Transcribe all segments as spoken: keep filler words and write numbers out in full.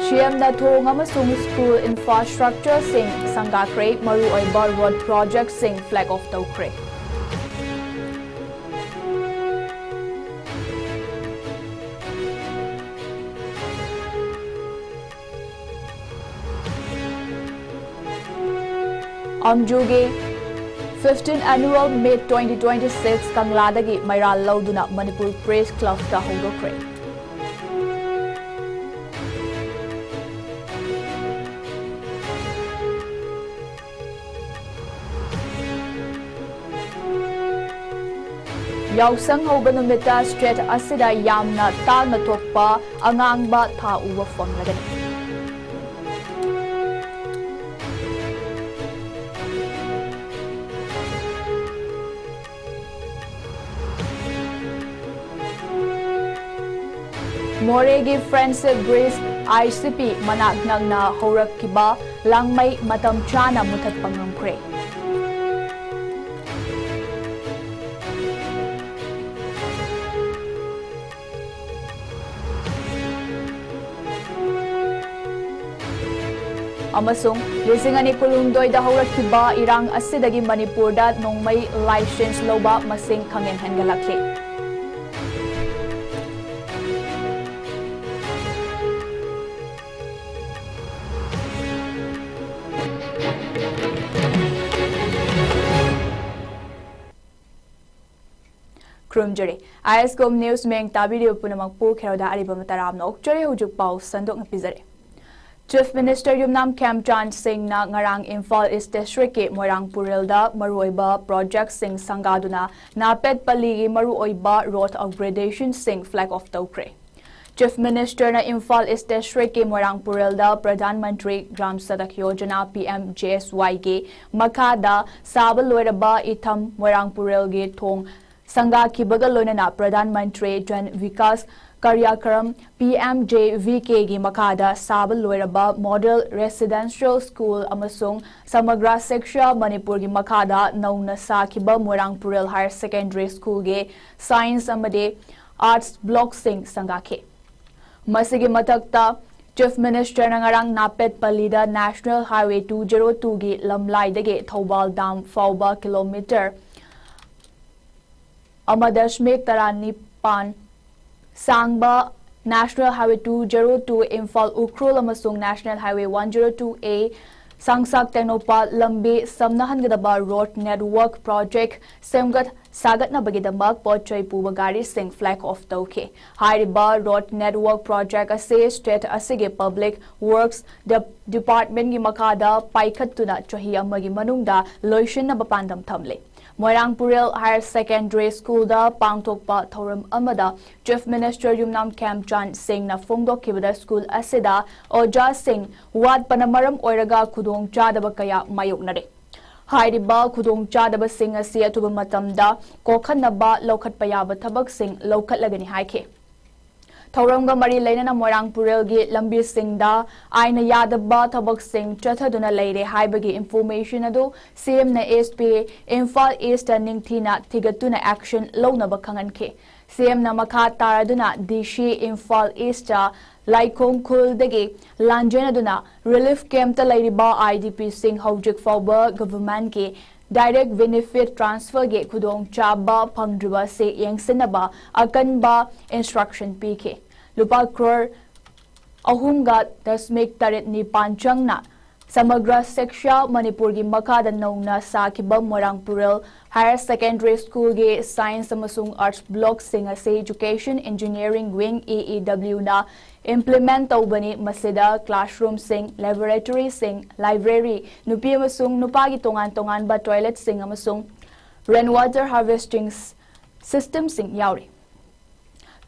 ꯁꯤ ꯑꯦꯝꯅ ꯊꯣꯡ ꯑꯃꯁꯨꯡ ꯁ꯭ꯀꯨꯜ ꯏꯟꯐ꯭ꯔꯥꯁ꯭ꯇ꯭ꯔꯛꯆꯔꯁꯤꯡ ꯁꯪꯒꯥꯈ꯭ꯔꯦ, ꯃꯔꯨꯑꯣꯏꯕ ꯔꯣꯗ ꯄ꯭ꯔꯣꯖꯦꯛꯠꯁꯤꯡ ꯐ꯭ꯂꯦꯒ ꯑꯣꯐ ꯇꯧꯈ꯭ꯔꯦ꯫ ꯑꯝꯖꯨꯒꯤ fifteen Annual Meet twenty twenty-six ꯀꯪꯂꯥꯗꯒꯤ ꯃꯩꯔꯥ ꯂꯧꯗꯨꯅ ꯃꯅꯤꯄꯨꯔ ꯄ꯭ꯔꯦꯁ ꯀ꯭ꯂꯕꯇ ꯍꯧꯗꯣꯛꯈ꯭ꯔꯦ꯫ ꯌꯥꯎꯁꯪ ꯍꯧꯕ ꯅꯨꯃꯤꯠꯇ ꯁ꯭ꯇꯦꯠ ꯑꯁꯤꯗ ꯌꯥꯝꯅ ꯇꯥꯡꯅ ꯊꯣꯛꯄ ꯑꯉꯥꯡꯕ ꯊꯥ ꯎꯕ ꯐꯪꯂꯒꯅꯤ꯫ ꯃꯣꯔꯦꯒꯤ ꯐ꯭ꯔꯦꯟꯁꯤꯞ ꯕ꯭ꯔꯤꯖ, ꯑꯥꯏ ꯁꯤ ꯄꯤ ꯃꯅꯥꯛ ꯅꯛꯅ ꯍꯧꯔꯛꯈꯤꯕ ꯂꯥꯡꯃꯩ ꯃꯇꯝ ꯆꯥꯅ ꯃꯨꯊꯠꯄ ꯉꯝꯈ꯭ꯔꯦ꯫ ꯑꯃꯁꯨꯡ ꯂꯤꯁꯤꯡ ꯑꯅꯤ ꯀꯨꯟꯍꯨꯝꯗꯣꯏꯗ ꯍꯧꯔꯛꯈꯤꯕ ꯏꯔꯥꯡ ꯑꯁꯤꯗꯒꯤ ꯃꯅꯤꯄꯨꯔꯗ ꯅꯣꯡꯃꯩ ꯂꯥꯏꯁꯦꯟꯁ ꯂꯧꯕ ꯃꯁꯤꯡ ꯈꯪꯍꯦꯟ ꯍꯦꯟꯒꯠꯂꯛꯂꯤ꯫ ꯈꯨꯔꯨꯝꯖꯔꯤ꯫ ꯑꯥꯏ ꯑꯦꯁ ꯀꯣꯝ ꯅ꯭ꯌꯨꯁ ꯃꯌꯦꯡ ꯇꯥꯕꯤꯔꯤꯕ ꯄꯨꯝꯅꯃꯛꯄꯨ ꯈꯦꯔꯣꯗ ꯑꯔꯤꯕ ꯃꯇꯔꯥꯝꯅ ꯑꯣꯛꯆꯔꯤ꯫ ꯍꯧꯖꯤꯛ ꯄꯥꯎ ꯁꯟꯗꯣꯛꯅ ꯄꯤꯖꯔꯤ꯫ ꯆꯤꯐ ꯃꯤꯅꯤꯁꯇꯔ ꯌꯨꯝꯅꯥꯝ ꯈꯦꯝꯆꯥꯟ ꯁꯤꯡꯅ ꯉꯔꯥꯡ ꯏꯝꯐꯥꯜ ꯏꯁ ꯗꯤꯁꯇ꯭ꯔꯤꯛꯀꯤ ꯃꯣꯏꯔꯥꯡ ꯄꯨꯔꯦꯜꯗ ꯃꯔꯨꯑꯣꯏꯕ ꯄ꯭ꯔꯣꯖꯦꯛꯁꯤꯡ ꯁꯪꯒꯥꯗꯨꯅ ꯅꯥꯄꯦꯠ ꯄꯜꯂꯤꯒꯤ ꯃꯔꯨꯑꯣꯏꯕ ꯔꯣꯗ ꯑꯞꯒ꯭ꯔꯦꯗꯦꯁꯟꯁꯤꯡ ꯐ꯭ꯂꯦꯒ ꯑꯣꯐ ꯇꯧꯈ꯭ꯔꯦ꯫ ꯆꯤꯐ ꯃꯤꯅꯤꯁꯇꯔꯅ ꯏꯝꯐꯥꯜ ꯏꯁ ꯗꯤꯁꯇ꯭ꯔꯤꯛꯀꯤ ꯃꯣꯏꯔꯥꯡ ꯄꯨꯔꯦꯜꯗ Pradhan Mantri Gram Sadak Yojana, P M J S ꯋꯥꯏꯒꯤ ꯃꯈꯥꯗ ꯁꯥꯕ ꯂꯣꯏꯔꯕ ꯏꯊꯝ ꯃꯣꯏꯔꯥꯡ ꯄꯨꯔꯦꯜꯒꯤ ꯊꯣꯡ ꯁꯪꯒꯥꯈꯤꯕꯒ ꯂꯣꯏꯅꯅ Pradhan Mantri Jan Vikas Karyakram, P M J V ꯀꯦꯒꯤ ꯃꯈꯥꯗ ꯁꯥꯕ ꯂꯣꯏꯔꯕ ꯃꯣꯗꯦꯜ ꯔꯦꯁꯤꯗꯦꯟꯁꯤꯌꯦꯜ ꯁ꯭ꯀꯨꯜ ꯑꯃꯁꯨꯡ ꯁꯃꯒ꯭ꯔꯥ ꯁꯤꯛꯁꯥ ꯃꯅꯤꯄꯨꯔꯒꯤ ꯃꯈꯥꯗ ꯅꯧꯅ ꯁꯥꯈꯤꯕ ꯃꯣꯏꯔꯥꯡ ꯄꯨꯔꯦꯜ ꯍꯥꯌꯔ ꯁꯦꯀꯦꯟꯗꯔꯤ ꯁ꯭ꯀꯨꯜꯒꯤ ꯁꯥꯏꯟꯁ ꯑꯃꯗꯤ ꯑꯥꯔꯠꯁ ꯕ꯭ꯂꯣꯛꯁꯤꯡ ꯁꯪꯒꯥꯈꯤ꯫ ꯃꯁꯤꯒꯤ ꯃꯊꯛꯇ Chief Minister ꯅ ꯉꯔꯥꯡ ꯅꯥꯄꯦꯠꯄꯜꯂꯤꯗ National Highway two zero two ꯒꯤ ꯂꯝꯂꯥꯏꯗꯒꯤ ꯊꯧꯕꯥꯜ ꯗꯥꯝ ꯐꯥꯎꯕ ꯀꯤꯂꯣꯃꯤꯇꯔ ꯑꯃ ꯗꯁꯃꯤꯛ ꯇꯔꯥꯅꯤꯄꯥꯟ ꯁꯥꯡꯕ National Highway two zero two, Imphal Ukhrul ꯑꯃꯁꯨꯡ National Highway one zero two A ꯁꯥꯡꯁꯥꯛ Tengnoupal ꯂꯝꯕꯤ ꯁꯝꯅꯍꯟꯒꯗꯕ road network project ꯁꯦꯝꯒꯠ ꯁꯥꯒꯠꯅꯕꯒꯤꯗꯃꯛ ꯄꯣꯠ ꯆꯩ ꯄꯨꯕ ꯒꯥꯔꯤꯁꯤꯡ flag off ꯇꯧꯈꯤ꯫ ꯍꯥꯏꯔꯤꯕ road network project ꯑꯁꯤ state ꯑꯁꯤꯒꯤ Public Works ꯗꯦꯞ-, Department ꯀꯤ ꯃꯈꯥꯗ ꯄꯥꯏꯈꯠꯇꯨꯅ ꯆꯍꯤ ꯑꯃꯒꯤ ꯃꯅꯨꯡꯗ ꯂꯣꯏꯁꯤꯟꯅꯕ ꯄꯥꯟꯗꯝ ꯊꯝꯂꯤ꯫ ꯃꯣꯏꯔꯥꯡ ꯄꯨꯔꯦꯜ Higher Secondary School ꯗ ꯄꯥꯡꯊꯣꯛꯄ ꯊꯧꯔꯝ ꯑꯃꯗ Chief Minister ꯌꯨꯝꯅꯥꯝ ꯈꯦꯝꯆꯥꯟ ꯁꯤꯡꯅ ꯐꯣꯡꯗꯣꯛꯈꯤꯕꯗ, school ꯑꯁꯤꯗ ꯑꯣꯖꯥꯁꯤꯡ ꯋꯥꯠꯄꯅ ꯃꯔꯝ ꯑꯣꯏꯔꯒ ꯈꯨꯗꯣꯡꯆꯥꯗꯕ ꯀꯌꯥ ꯃꯥꯌꯣꯛꯅꯔꯦ꯫ ꯍꯥꯏꯔꯤꯕ ꯈꯨꯗꯣꯡꯆꯥꯗꯕꯁꯤꯡ ꯑꯁꯤ ꯑꯊꯨꯕ ꯃꯇꯝꯗ ꯀꯣꯛꯍꯟꯅꯕ ꯂꯧꯈꯠꯄ ꯌꯥꯕ ꯊꯕꯛꯁꯤꯡ ꯂꯧꯈꯠꯂꯒꯅꯤ ꯍꯥꯏꯈꯤ꯫ ꯊꯧꯔꯝꯒ ꯃꯔꯤ ꯂꯩꯅꯅ ꯃꯣꯏꯔꯥꯡ ꯄꯨꯔꯦꯜꯒꯤ ꯂꯝꯕꯤꯁꯤꯡꯗ ꯑꯥꯏꯟꯅ ꯌꯥꯗꯕ ꯊꯕꯛꯁꯤꯡ ꯆꯠꯊꯗꯨꯅ ꯂꯩꯔꯦ ꯍꯥꯏꯕꯒꯤ information ꯑꯗꯨ CM ꯅ SP ꯏꯝꯐꯥꯜ East ꯇ ꯅꯤꯡꯊꯤꯅ ꯊꯤꯒꯠꯇꯨꯅ action ꯂꯧꯅꯕ ꯈꯪꯍꯟꯈꯤ꯫ CM ꯅ ꯃꯈꯥ ꯇꯥꯔꯗꯨꯅ DC ꯏꯝꯐꯥꯜ East ꯇ ꯂꯥꯏꯈꯣꯡ ꯈꯨꯜꯗꯒꯤ ꯂꯥꯟꯖꯦꯟꯅꯗꯨꯅ relief camp ꯇ ꯂꯩꯔꯤꯕ IDP ꯁꯤꯡ ꯍꯧꯖꯤꯛ ꯐꯥꯎꯕ government ꯀꯤ direct benefit transfer ꯒꯤ ꯈꯨꯗꯣꯡꯆꯥꯕ ꯐꯪꯗ꯭ꯔꯤꯕ ꯑꯁꯤ ꯌꯦꯡꯁꯤꯟꯅꯕ ꯑꯀꯟꯕ instruction ꯄꯤꯈꯤ꯫ ꯂꯨꯄꯥ ꯀ꯭ꯔꯣꯔ ꯑꯍꯨꯝꯒ ꯗꯁꯃꯤꯛ ꯇꯔꯦꯠ ꯅꯤꯄꯥꯟ ꯆꯪꯅ ꯁꯃꯒ꯭ꯔ ꯁꯤꯛꯁꯥ ꯃꯅꯤꯄꯨꯔꯒꯤ ꯃꯈꯥꯗ ꯅꯧꯅ ꯁꯥꯈꯤꯕ ꯃꯣꯏꯔꯥꯡ ꯄꯨꯔꯦꯜ Higher Secondary School ꯒꯤ Science ꯑꯃꯁꯨꯡ Arts block ꯁꯤꯡ ꯑꯁꯤ Education Engineering Wing, EEW ꯅ implement ꯇꯧꯕꯅꯤ꯫ ꯃꯁꯤꯗ classroom ꯁꯤꯡ, laboratory ꯁꯤꯡ, library, ꯅꯨꯄꯤ ꯑꯃꯁꯨꯡ ꯅꯨꯄꯥꯒꯤ ꯇꯣꯉꯥꯟ ꯇꯣꯉꯥꯟꯕ toilet ꯁꯤꯡ ꯑꯃꯁꯨꯡ rain water harvesting system ꯁꯤꯡ ꯌꯥꯎꯔꯤ꯫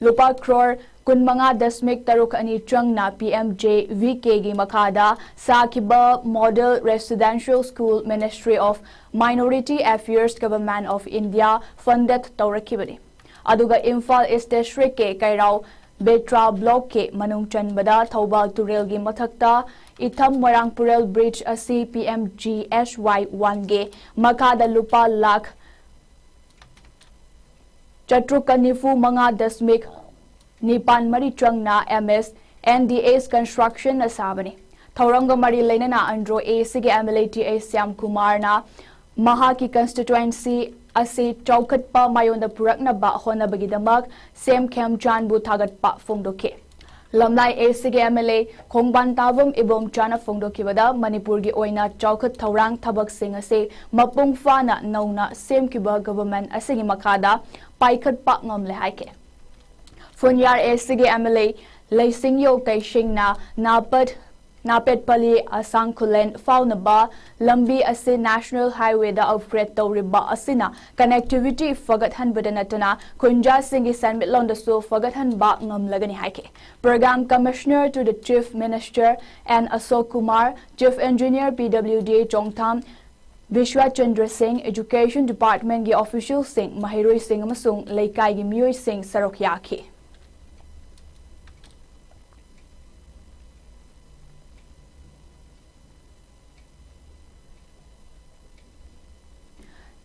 ꯂꯨꯄꯥ ꯀ꯭ꯔꯣꯔ ꯀꯨꯟꯃꯉꯥ ꯗꯁꯃꯤꯛ ꯇꯔꯨꯛ ꯑꯅꯤ ꯆꯪꯅ PMJVK ꯒꯤ ꯃꯈꯥꯗ ꯁꯥꯈꯤꯕ Model Residential School Ministry of Minority Affairs, Government of India funded ꯇꯧꯔꯛꯈꯤꯕꯅꯤ꯫ ꯑꯗꯨꯒ ꯏꯝꯐꯥꯜ East District ꯀꯤ ꯀꯩꯔꯥꯎ ꯕꯦꯇ꯭ꯔꯥ block ꯀꯤ ꯃꯅꯨꯡ ꯆꯟꯕꯗ ꯊꯧꯕꯥꯜ ꯇꯨꯔꯦꯜꯒꯤ ꯃꯊꯛꯇ ꯏꯊꯝ ꯃꯣꯏꯔꯥꯡ ꯄꯨꯔꯦꯜ bridge ꯑꯁꯤ PMGSY one ꯒꯤ ꯃꯈꯥꯗ ꯂꯨꯄꯥ ꯂꯥꯈ ꯆꯥꯇ꯭ꯔꯨꯛꯀ ꯅꯤꯐꯨ ꯃꯉꯥ ꯗꯁꯃꯤꯛ ꯅꯤꯄꯥꯟ ꯃꯔꯤ ꯆꯪꯅ MS ꯑꯦꯟ ꯗꯤ ꯑꯦꯁ ꯀꯟꯁꯇ꯭ꯔꯛꯁꯟꯅ ꯁꯥꯕꯅꯤ꯫ ꯊꯧꯔꯝꯒ ꯃꯔꯤ ꯂꯩꯅꯅ ꯑꯟꯗ꯭ꯔꯣ ꯑꯦ ꯁꯤꯒꯤ M L A T A Shyam ꯀꯨꯃꯥꯔꯅ ꯃꯍꯥꯛꯀꯤ ꯀꯟꯁꯇꯤꯇ꯭ꯋꯦꯟꯁꯤ ꯑꯁꯤ ꯆꯥꯎꯈꯠꯄ ꯃꯥꯌꯣꯟꯗ ꯄꯨꯔꯛꯅꯕ ꯍꯣꯠꯅꯕꯒꯤꯗꯃꯛ ꯁꯦꯝ ꯈꯦꯝꯆꯥꯟꯕꯨ ꯊꯥꯒꯠꯄ ꯐꯣꯡꯗꯣꯛꯈꯤ꯫ ꯂꯝꯂꯥꯏ ꯑꯦ ꯁꯤꯒꯤ ꯑꯦꯝ ꯑꯦꯜ ꯑꯦ ꯈꯣꯡꯕꯥꯟ ꯇꯥꯕꯝ ꯏꯕꯣꯝꯆꯥꯅ ꯐꯣꯡꯗꯣꯛꯈꯤꯕꯗ, ꯃꯅꯤꯄꯨꯔꯒꯤ ꯑꯣꯏꯅ ꯆꯥꯎꯈꯠ ꯊꯧꯔꯥꯡ ꯊꯕꯛꯁꯤꯡ ꯑꯁꯤ ꯃꯄꯨꯡ ꯐꯥꯅ ꯅꯧꯅ ꯁꯦꯝꯈꯤꯕ ꯒꯚꯔꯟꯃꯦꯟꯠ ꯑꯁꯤꯒꯤ ꯃꯈꯥꯗ ꯄꯥꯏꯈꯠꯄ ꯉꯝꯂꯦ ꯍꯥꯏꯈꯤ꯫ ꯐꯨꯟꯌꯥꯔ ꯑꯦ ꯁꯤꯒꯤ ꯑꯦꯝ ꯑꯦꯜ ꯑꯦ ꯂꯩꯁꯤꯡꯌꯧ ꯇꯩꯁꯤꯡꯅ ꯅꯥꯄꯠ ꯅꯥꯄꯦꯠꯄꯂꯤ ꯑꯁꯥꯡ ꯈꯨꯂꯦꯟ ꯐꯥꯎꯅꯕ ꯂꯝꯕꯤ ꯑꯁꯤ ꯅꯦꯁꯅꯦꯜ ꯍꯥꯏꯋꯦꯗ ꯑꯞꯒ꯭ꯔꯦꯗ ꯇꯧꯔꯤꯕ ꯑꯁꯤꯅ ꯀꯅꯦꯛꯇꯤꯚꯤꯇꯤ ꯐꯒꯠꯍꯟꯕꯗ ꯅꯠꯇꯅ ꯈꯨꯟꯖꯥꯁꯤꯡꯒꯤ ꯁꯦꯟꯃꯤꯠꯂꯣꯟꯗꯁꯨ ꯐꯒꯠꯍꯟꯕ ꯉꯝꯂꯒꯅꯤ ꯍꯥꯏꯈꯤ꯫ Program Commissioner to the Chief Minister N Ashok Kumar, Chief Engineer P W D Chongtham, ꯕꯤꯁ꯭ꯋꯥꯆꯟꯗ꯭ꯔ ꯁꯤꯡ, Education Department ꯀꯤ official ꯁꯤꯡ, ꯃꯍꯩꯔꯣꯏꯁꯤꯡ ꯑꯃꯁꯨꯡ ꯂꯩꯀꯥꯏꯒꯤ ꯃꯤꯑꯣꯏꯁꯤꯡ ꯁꯔꯨꯛ ꯌꯥꯈꯤ꯫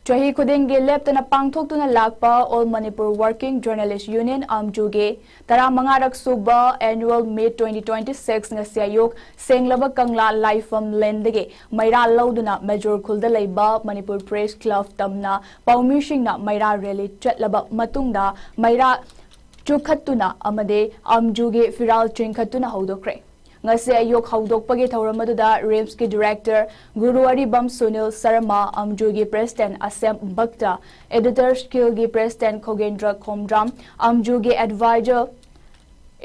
ꯆꯍꯤ ꯈꯨꯗꯤꯡꯒꯤ ꯂꯦꯞꯇꯅ ꯄꯥꯡꯊꯣꯛꯇꯨꯅ ꯂꯥꯛꯄ All Manipur Working Journalist Union, ꯑꯝꯖꯨꯒꯤ ꯇꯔꯥꯃꯉꯥꯔꯛ ꯁꯨꯕ annual meet twenty twenty six ꯉꯁꯤ ꯑꯌꯨꯛ ꯁꯦꯡꯂꯕ ꯀꯪꯂꯥ ꯂꯥꯏꯐꯝ ꯂꯦꯟꯗꯒꯤ ꯃꯩꯔꯥ ꯂꯧꯗꯨꯅ ꯃꯦꯖꯣꯔ ꯈꯨꯜꯗ ꯂꯩꯕ Manipur Press Club ꯇꯝꯅ ꯄꯥꯎꯃꯤꯁꯤꯡꯅ ꯃꯩꯔꯥ rally ꯆꯠꯂꯕ ꯃꯇꯨꯡꯗ ꯃꯩꯔꯥ ꯆꯨꯈꯠꯇꯨꯅ ꯑꯃꯗꯤ ꯑꯝꯖꯨꯒꯤ ꯐꯤꯔꯥꯜ ꯆꯤꯡꯈꯠꯇꯨꯅ ꯍꯧꯗꯣꯛꯈ꯭ꯔꯦ꯫ ꯉꯁꯤ ꯑꯌꯨꯛ ꯍꯧꯗꯣꯛꯄꯒꯤ ꯊꯧꯔꯝ ꯑꯗꯨꯗ RIMS ꯀꯤ director ꯒꯨꯔꯨ ꯑꯔꯤꯕꯝ Sunil Sharma, ꯑꯝꯖꯨꯒꯤ president ꯑꯁꯦꯝ ꯚꯛꯇ, Editors Guild ꯒꯤ president ꯈꯣꯒꯦꯟꯗ꯭ꯔ ꯈꯣꯝꯗ꯭ꯔꯥꯝ, ꯑꯝꯖꯨꯒꯤ advisor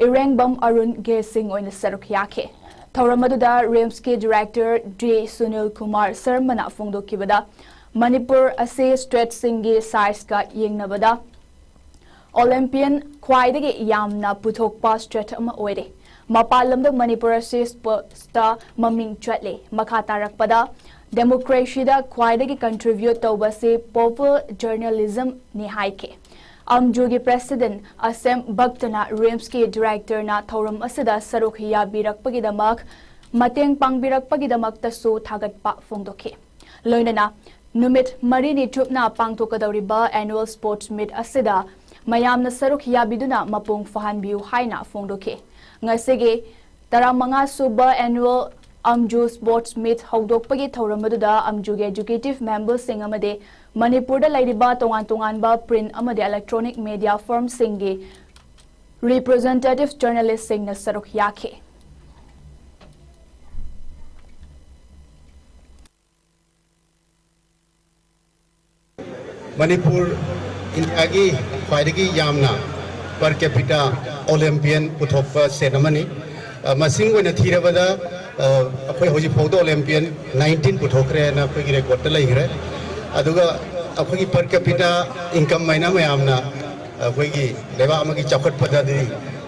ꯏꯔꯦꯡꯕꯝ ꯑꯔꯨꯟ ꯒꯦꯁꯤꯡ ꯑꯣꯏꯅ ꯁꯔꯨꯛ ꯌꯥꯈꯤ꯫ ꯊꯧꯔꯝ ꯑꯗꯨꯗ RIMS ꯀꯤ director ꯗꯤ ꯁꯨꯅꯤꯜ ꯀꯨꯃꯥꯔ ꯁꯔꯃꯅ ꯐꯣꯡꯗꯣꯛꯈꯤꯕꯗ, ꯃꯅꯤꯄꯨꯔ ꯑꯁꯤ state ꯁꯤꯡꯒꯤ size ꯀ ꯌꯦꯡꯅꯕꯗ Olympian ꯈ꯭ꯋꯥꯏꯗꯒꯤ ꯌꯥꯝꯅ ꯄꯨꯊꯣꯛꯄ state ꯑꯃ ꯑꯣꯏꯔꯦ꯫ ꯃꯄꯥꯟ ꯂꯝꯗ ꯃꯅꯤꯄꯨꯔ ꯑꯁꯤ sports ꯇ ꯃꯃꯤꯡ ꯆꯠꯂꯦ꯫ ꯃꯈꯥ ꯇꯥꯔꯛꯄꯗ democracy ꯗ ꯈ꯭ꯋꯥꯏꯗꯒꯤ contribute ꯇꯧꯕꯁꯤ popular journalism ꯅꯤ ꯍꯥꯏꯈꯤ꯫ ꯑꯝꯖꯨꯒꯤ president ꯑꯁꯦꯝ ꯚꯛꯇꯅ RIMS ꯀꯤ director ꯅ ꯊꯧꯔꯝ ꯑꯁꯤꯗ ꯁꯔꯨꯛ ꯌꯥꯕꯤꯔꯛꯄꯒꯤꯗꯃꯛ, ꯃꯇꯦꯡ ꯄꯥꯡꯕꯤꯔꯛꯄꯒꯤꯗꯃꯛꯇꯁꯨ ꯊꯥꯒꯠꯄ ꯐꯣꯡꯗꯣꯛꯈꯤ꯫ ꯂꯣꯏꯅꯅ ꯅꯨꯃꯤꯠ ꯃꯔꯤꯅꯤ ꯆꯨꯞꯅ ꯄꯥꯡꯊꯣꯛꯀꯗꯧꯔꯤꯕ annual sports meet ꯑꯁꯤꯗ ꯃꯌꯥꯝꯅ ꯁꯔꯨꯛ ꯌꯥꯕꯤꯗꯨꯅ ꯃꯄꯨꯡ ꯐꯥꯍꯟꯕꯤꯌꯨ ꯍꯥꯏꯅ ꯐꯣꯡꯗꯣꯛꯈꯤ꯫ ꯉꯁꯤꯒꯤ ꯇꯔꯥꯃꯉꯥ ꯁꯨꯕ Annual ꯑꯝꯖꯨ Sports Meet ꯍꯧꯗꯣꯛꯄꯒꯤ ꯊꯧꯔꯝ ꯑꯗꯨꯗ ꯑꯝꯖꯨꯒꯤ executive memberꯁꯤꯡ ꯑꯃꯗꯤ ꯃꯅꯤꯄꯨꯔꯗ ꯂꯩꯔꯤꯕ ꯇꯣꯉꯥꯟ ꯇꯣꯉꯥꯟꯕ print ꯑꯃꯗꯤ electronic media firmꯁꯤꯡꯒꯤ representative journalistꯁꯤꯡꯅ ꯁꯔꯨꯛ ꯌꯥꯈꯤ꯫ ꯃꯅꯤꯄꯨꯔ ꯏꯟꯗꯤꯌꯥꯒꯤ ꯈ꯭ꯋꯥꯏꯗꯒꯤ ꯌꯥꯝꯅ per capita Olympian ꯄꯨꯊꯣꯛꯄ state ꯑꯃꯅꯤ꯫ ꯑ, ꯃꯁꯤꯡ ꯑꯣꯏꯅ ꯊꯤꯔꯕꯗ, ꯑ, ꯑꯩꯈꯣꯏ ꯍꯧꯖꯤꯛ ꯐꯥꯎꯗ Olympian nineteen ꯄꯨꯊꯣꯛꯈ꯭ꯔꯦꯅ ꯑꯩꯈꯣꯏꯒꯤ recordꯇ ꯂꯩꯈ꯭ꯔꯦ꯫ ꯑꯗꯨꯒ ꯑꯩꯈꯣꯏꯒꯤ per capita income ꯍꯥꯏꯅ ꯃꯌꯥꯝꯅ ꯑꯩꯈꯣꯏꯒꯤ ꯂꯩꯕꯥꯛ ꯑꯃꯒꯤ ꯆꯥꯎꯈꯠꯄꯗꯗꯤ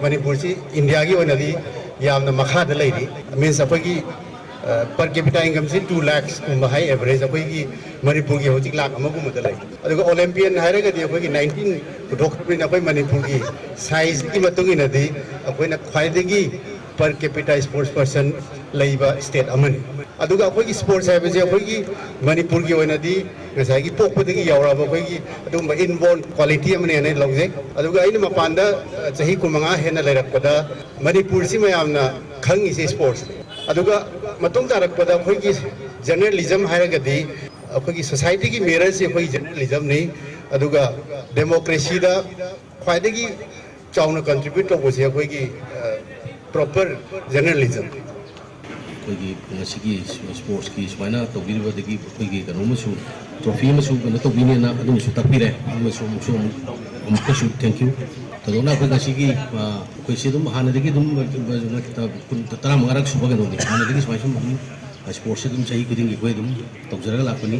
ꯃꯅꯤꯄꯨꯔꯁꯤ ꯏꯟꯗꯤꯌꯥꯒꯤ ꯑꯣꯏꯅꯗꯤ ꯌꯥꯝꯅ ꯃꯈꯥꯗ ꯂꯩꯔꯤ꯫ Means ꯑꯩꯈꯣꯏꯒꯤ, ꯑ, per capita incomeꯁꯤ two lakhs ꯀꯨꯝꯕ ꯍꯥꯏ average ꯑꯩꯈꯣꯏꯒꯤ ꯃꯅꯤꯄꯨꯔꯒꯤ ꯍꯧꯖꯤꯛ ꯂꯥꯈ ꯑꯃꯒꯨꯝꯕꯗ ꯂꯩ꯫ ꯑꯗꯨꯒ Olympian ꯍꯥꯏꯔꯒꯗꯤ ꯑꯩꯈꯣꯏꯒꯤ nineteen ꯄꯨꯊꯣꯛꯈ꯭ꯔꯕꯅꯤꯅ ꯑꯩꯈꯣꯏ ꯃꯅꯤꯄꯨꯔꯒꯤ sizeꯀꯤ ꯃꯇꯨꯡ ꯏꯟꯅꯗꯤ ꯑꯩꯈꯣꯏꯅ ꯈ꯭ꯋꯥꯏꯗꯒꯤ per capita sports person ꯂꯩꯕ state ꯑꯃꯅꯤ꯫ ꯑꯗꯨꯒ ꯑꯩꯈꯣꯏꯒꯤ sports ꯍꯥꯏꯕꯁꯦ ꯑꯩꯈꯣꯏꯒꯤ ꯃꯅꯤꯄꯨꯔꯒꯤ ꯑꯣꯏꯅꯗꯤ ꯉꯁꯥꯏꯒꯤ ꯄꯣꯛꯄꯗꯒꯤ ꯌꯥꯎꯔꯛꯑꯕ ꯑꯩꯈꯣꯏꯒꯤ ꯑꯗꯨꯒꯨꯝꯕ inborn quality ꯑꯃꯅꯦꯅ ꯂꯧꯖꯩ꯫ ꯑꯗꯨꯒ ꯑꯩꯅ ꯃꯄꯥꯟꯗ, ꯑ, ꯆꯍꯤ ꯀꯨꯟꯃꯉꯥ ꯍꯦꯟꯅ ꯂꯩꯔꯛꯄꯗ ꯃꯅꯤꯄꯨꯔꯁꯤ ꯃꯌꯥꯝꯅ ꯈꯪꯉꯤꯁꯦ sportsꯅꯤ꯫ ꯑꯗꯨꯒ ꯃꯇꯨꯡ ꯇꯥꯔꯛꯄꯗ ꯑꯩꯈꯣꯏꯒꯤ journalism ꯍꯥꯏꯔꯒꯗꯤ ꯑꯩꯈꯣꯏꯒꯤ societyꯒꯤ mirrorꯁꯤ ꯑꯩꯈꯣꯏꯒꯤ journalismꯅꯤ꯫ ꯑꯗꯨꯒ democracyꯗ ꯈ꯭ꯋꯥꯏꯗꯒꯤ ꯆꯥꯎꯅ contribute ꯇꯧꯕꯁꯦ ꯑꯩꯈꯣꯏꯒꯤ, ꯑ, proper journalism꯫ ꯑꯩꯈꯣꯏꯒꯤ ꯉꯁꯤꯒꯤ sportsꯀꯤ ꯁꯨꯃꯥꯏꯅ ꯇꯧꯕꯤꯔꯤꯕꯗꯒꯤ ꯑꯩꯈꯣꯏꯒꯤ ꯀꯩꯅꯣ ꯑꯃꯁꯨ, trophy ꯑꯃꯁꯨ ꯀꯩꯅꯣ ꯇꯧꯕꯤꯅꯦꯅ ꯑꯗꯨꯃꯁꯨ ꯇꯥꯛꯄꯤꯔꯦ꯫ ꯑꯗꯨꯃꯁꯨ ꯑꯃꯨꯛꯁꯨ ꯑꯃꯨꯛ ꯑꯃꯨꯛꯀꯁꯨ thank you꯫ ꯊꯣꯏꯗꯣꯛꯅ ꯑꯩꯈꯣꯏ ꯉꯁꯤꯒꯤ, ꯑ, ꯑꯩꯈꯣꯏꯁꯤ ꯑꯗꯨꯝ ꯍꯥꯟꯅꯗꯒꯤ ꯑꯗꯨꯝ ꯇꯔꯥꯃꯉꯥꯔꯛ ꯁꯨꯕ ꯀꯩꯅꯣꯅꯤ꯫ ꯍꯥꯟꯅꯗꯒꯤ ꯁꯨꯃꯥꯏꯅ ꯁꯨꯝ ꯑꯗꯨꯝ sportsꯁꯦ ꯑꯗꯨꯝ ꯆꯍꯤ ꯈꯨꯗꯤꯡꯒꯤ ꯑꯩꯈꯣꯏ ꯑꯗꯨꯝ ꯇꯧꯖꯔꯒ ꯂꯥꯛꯄꯅꯤ꯫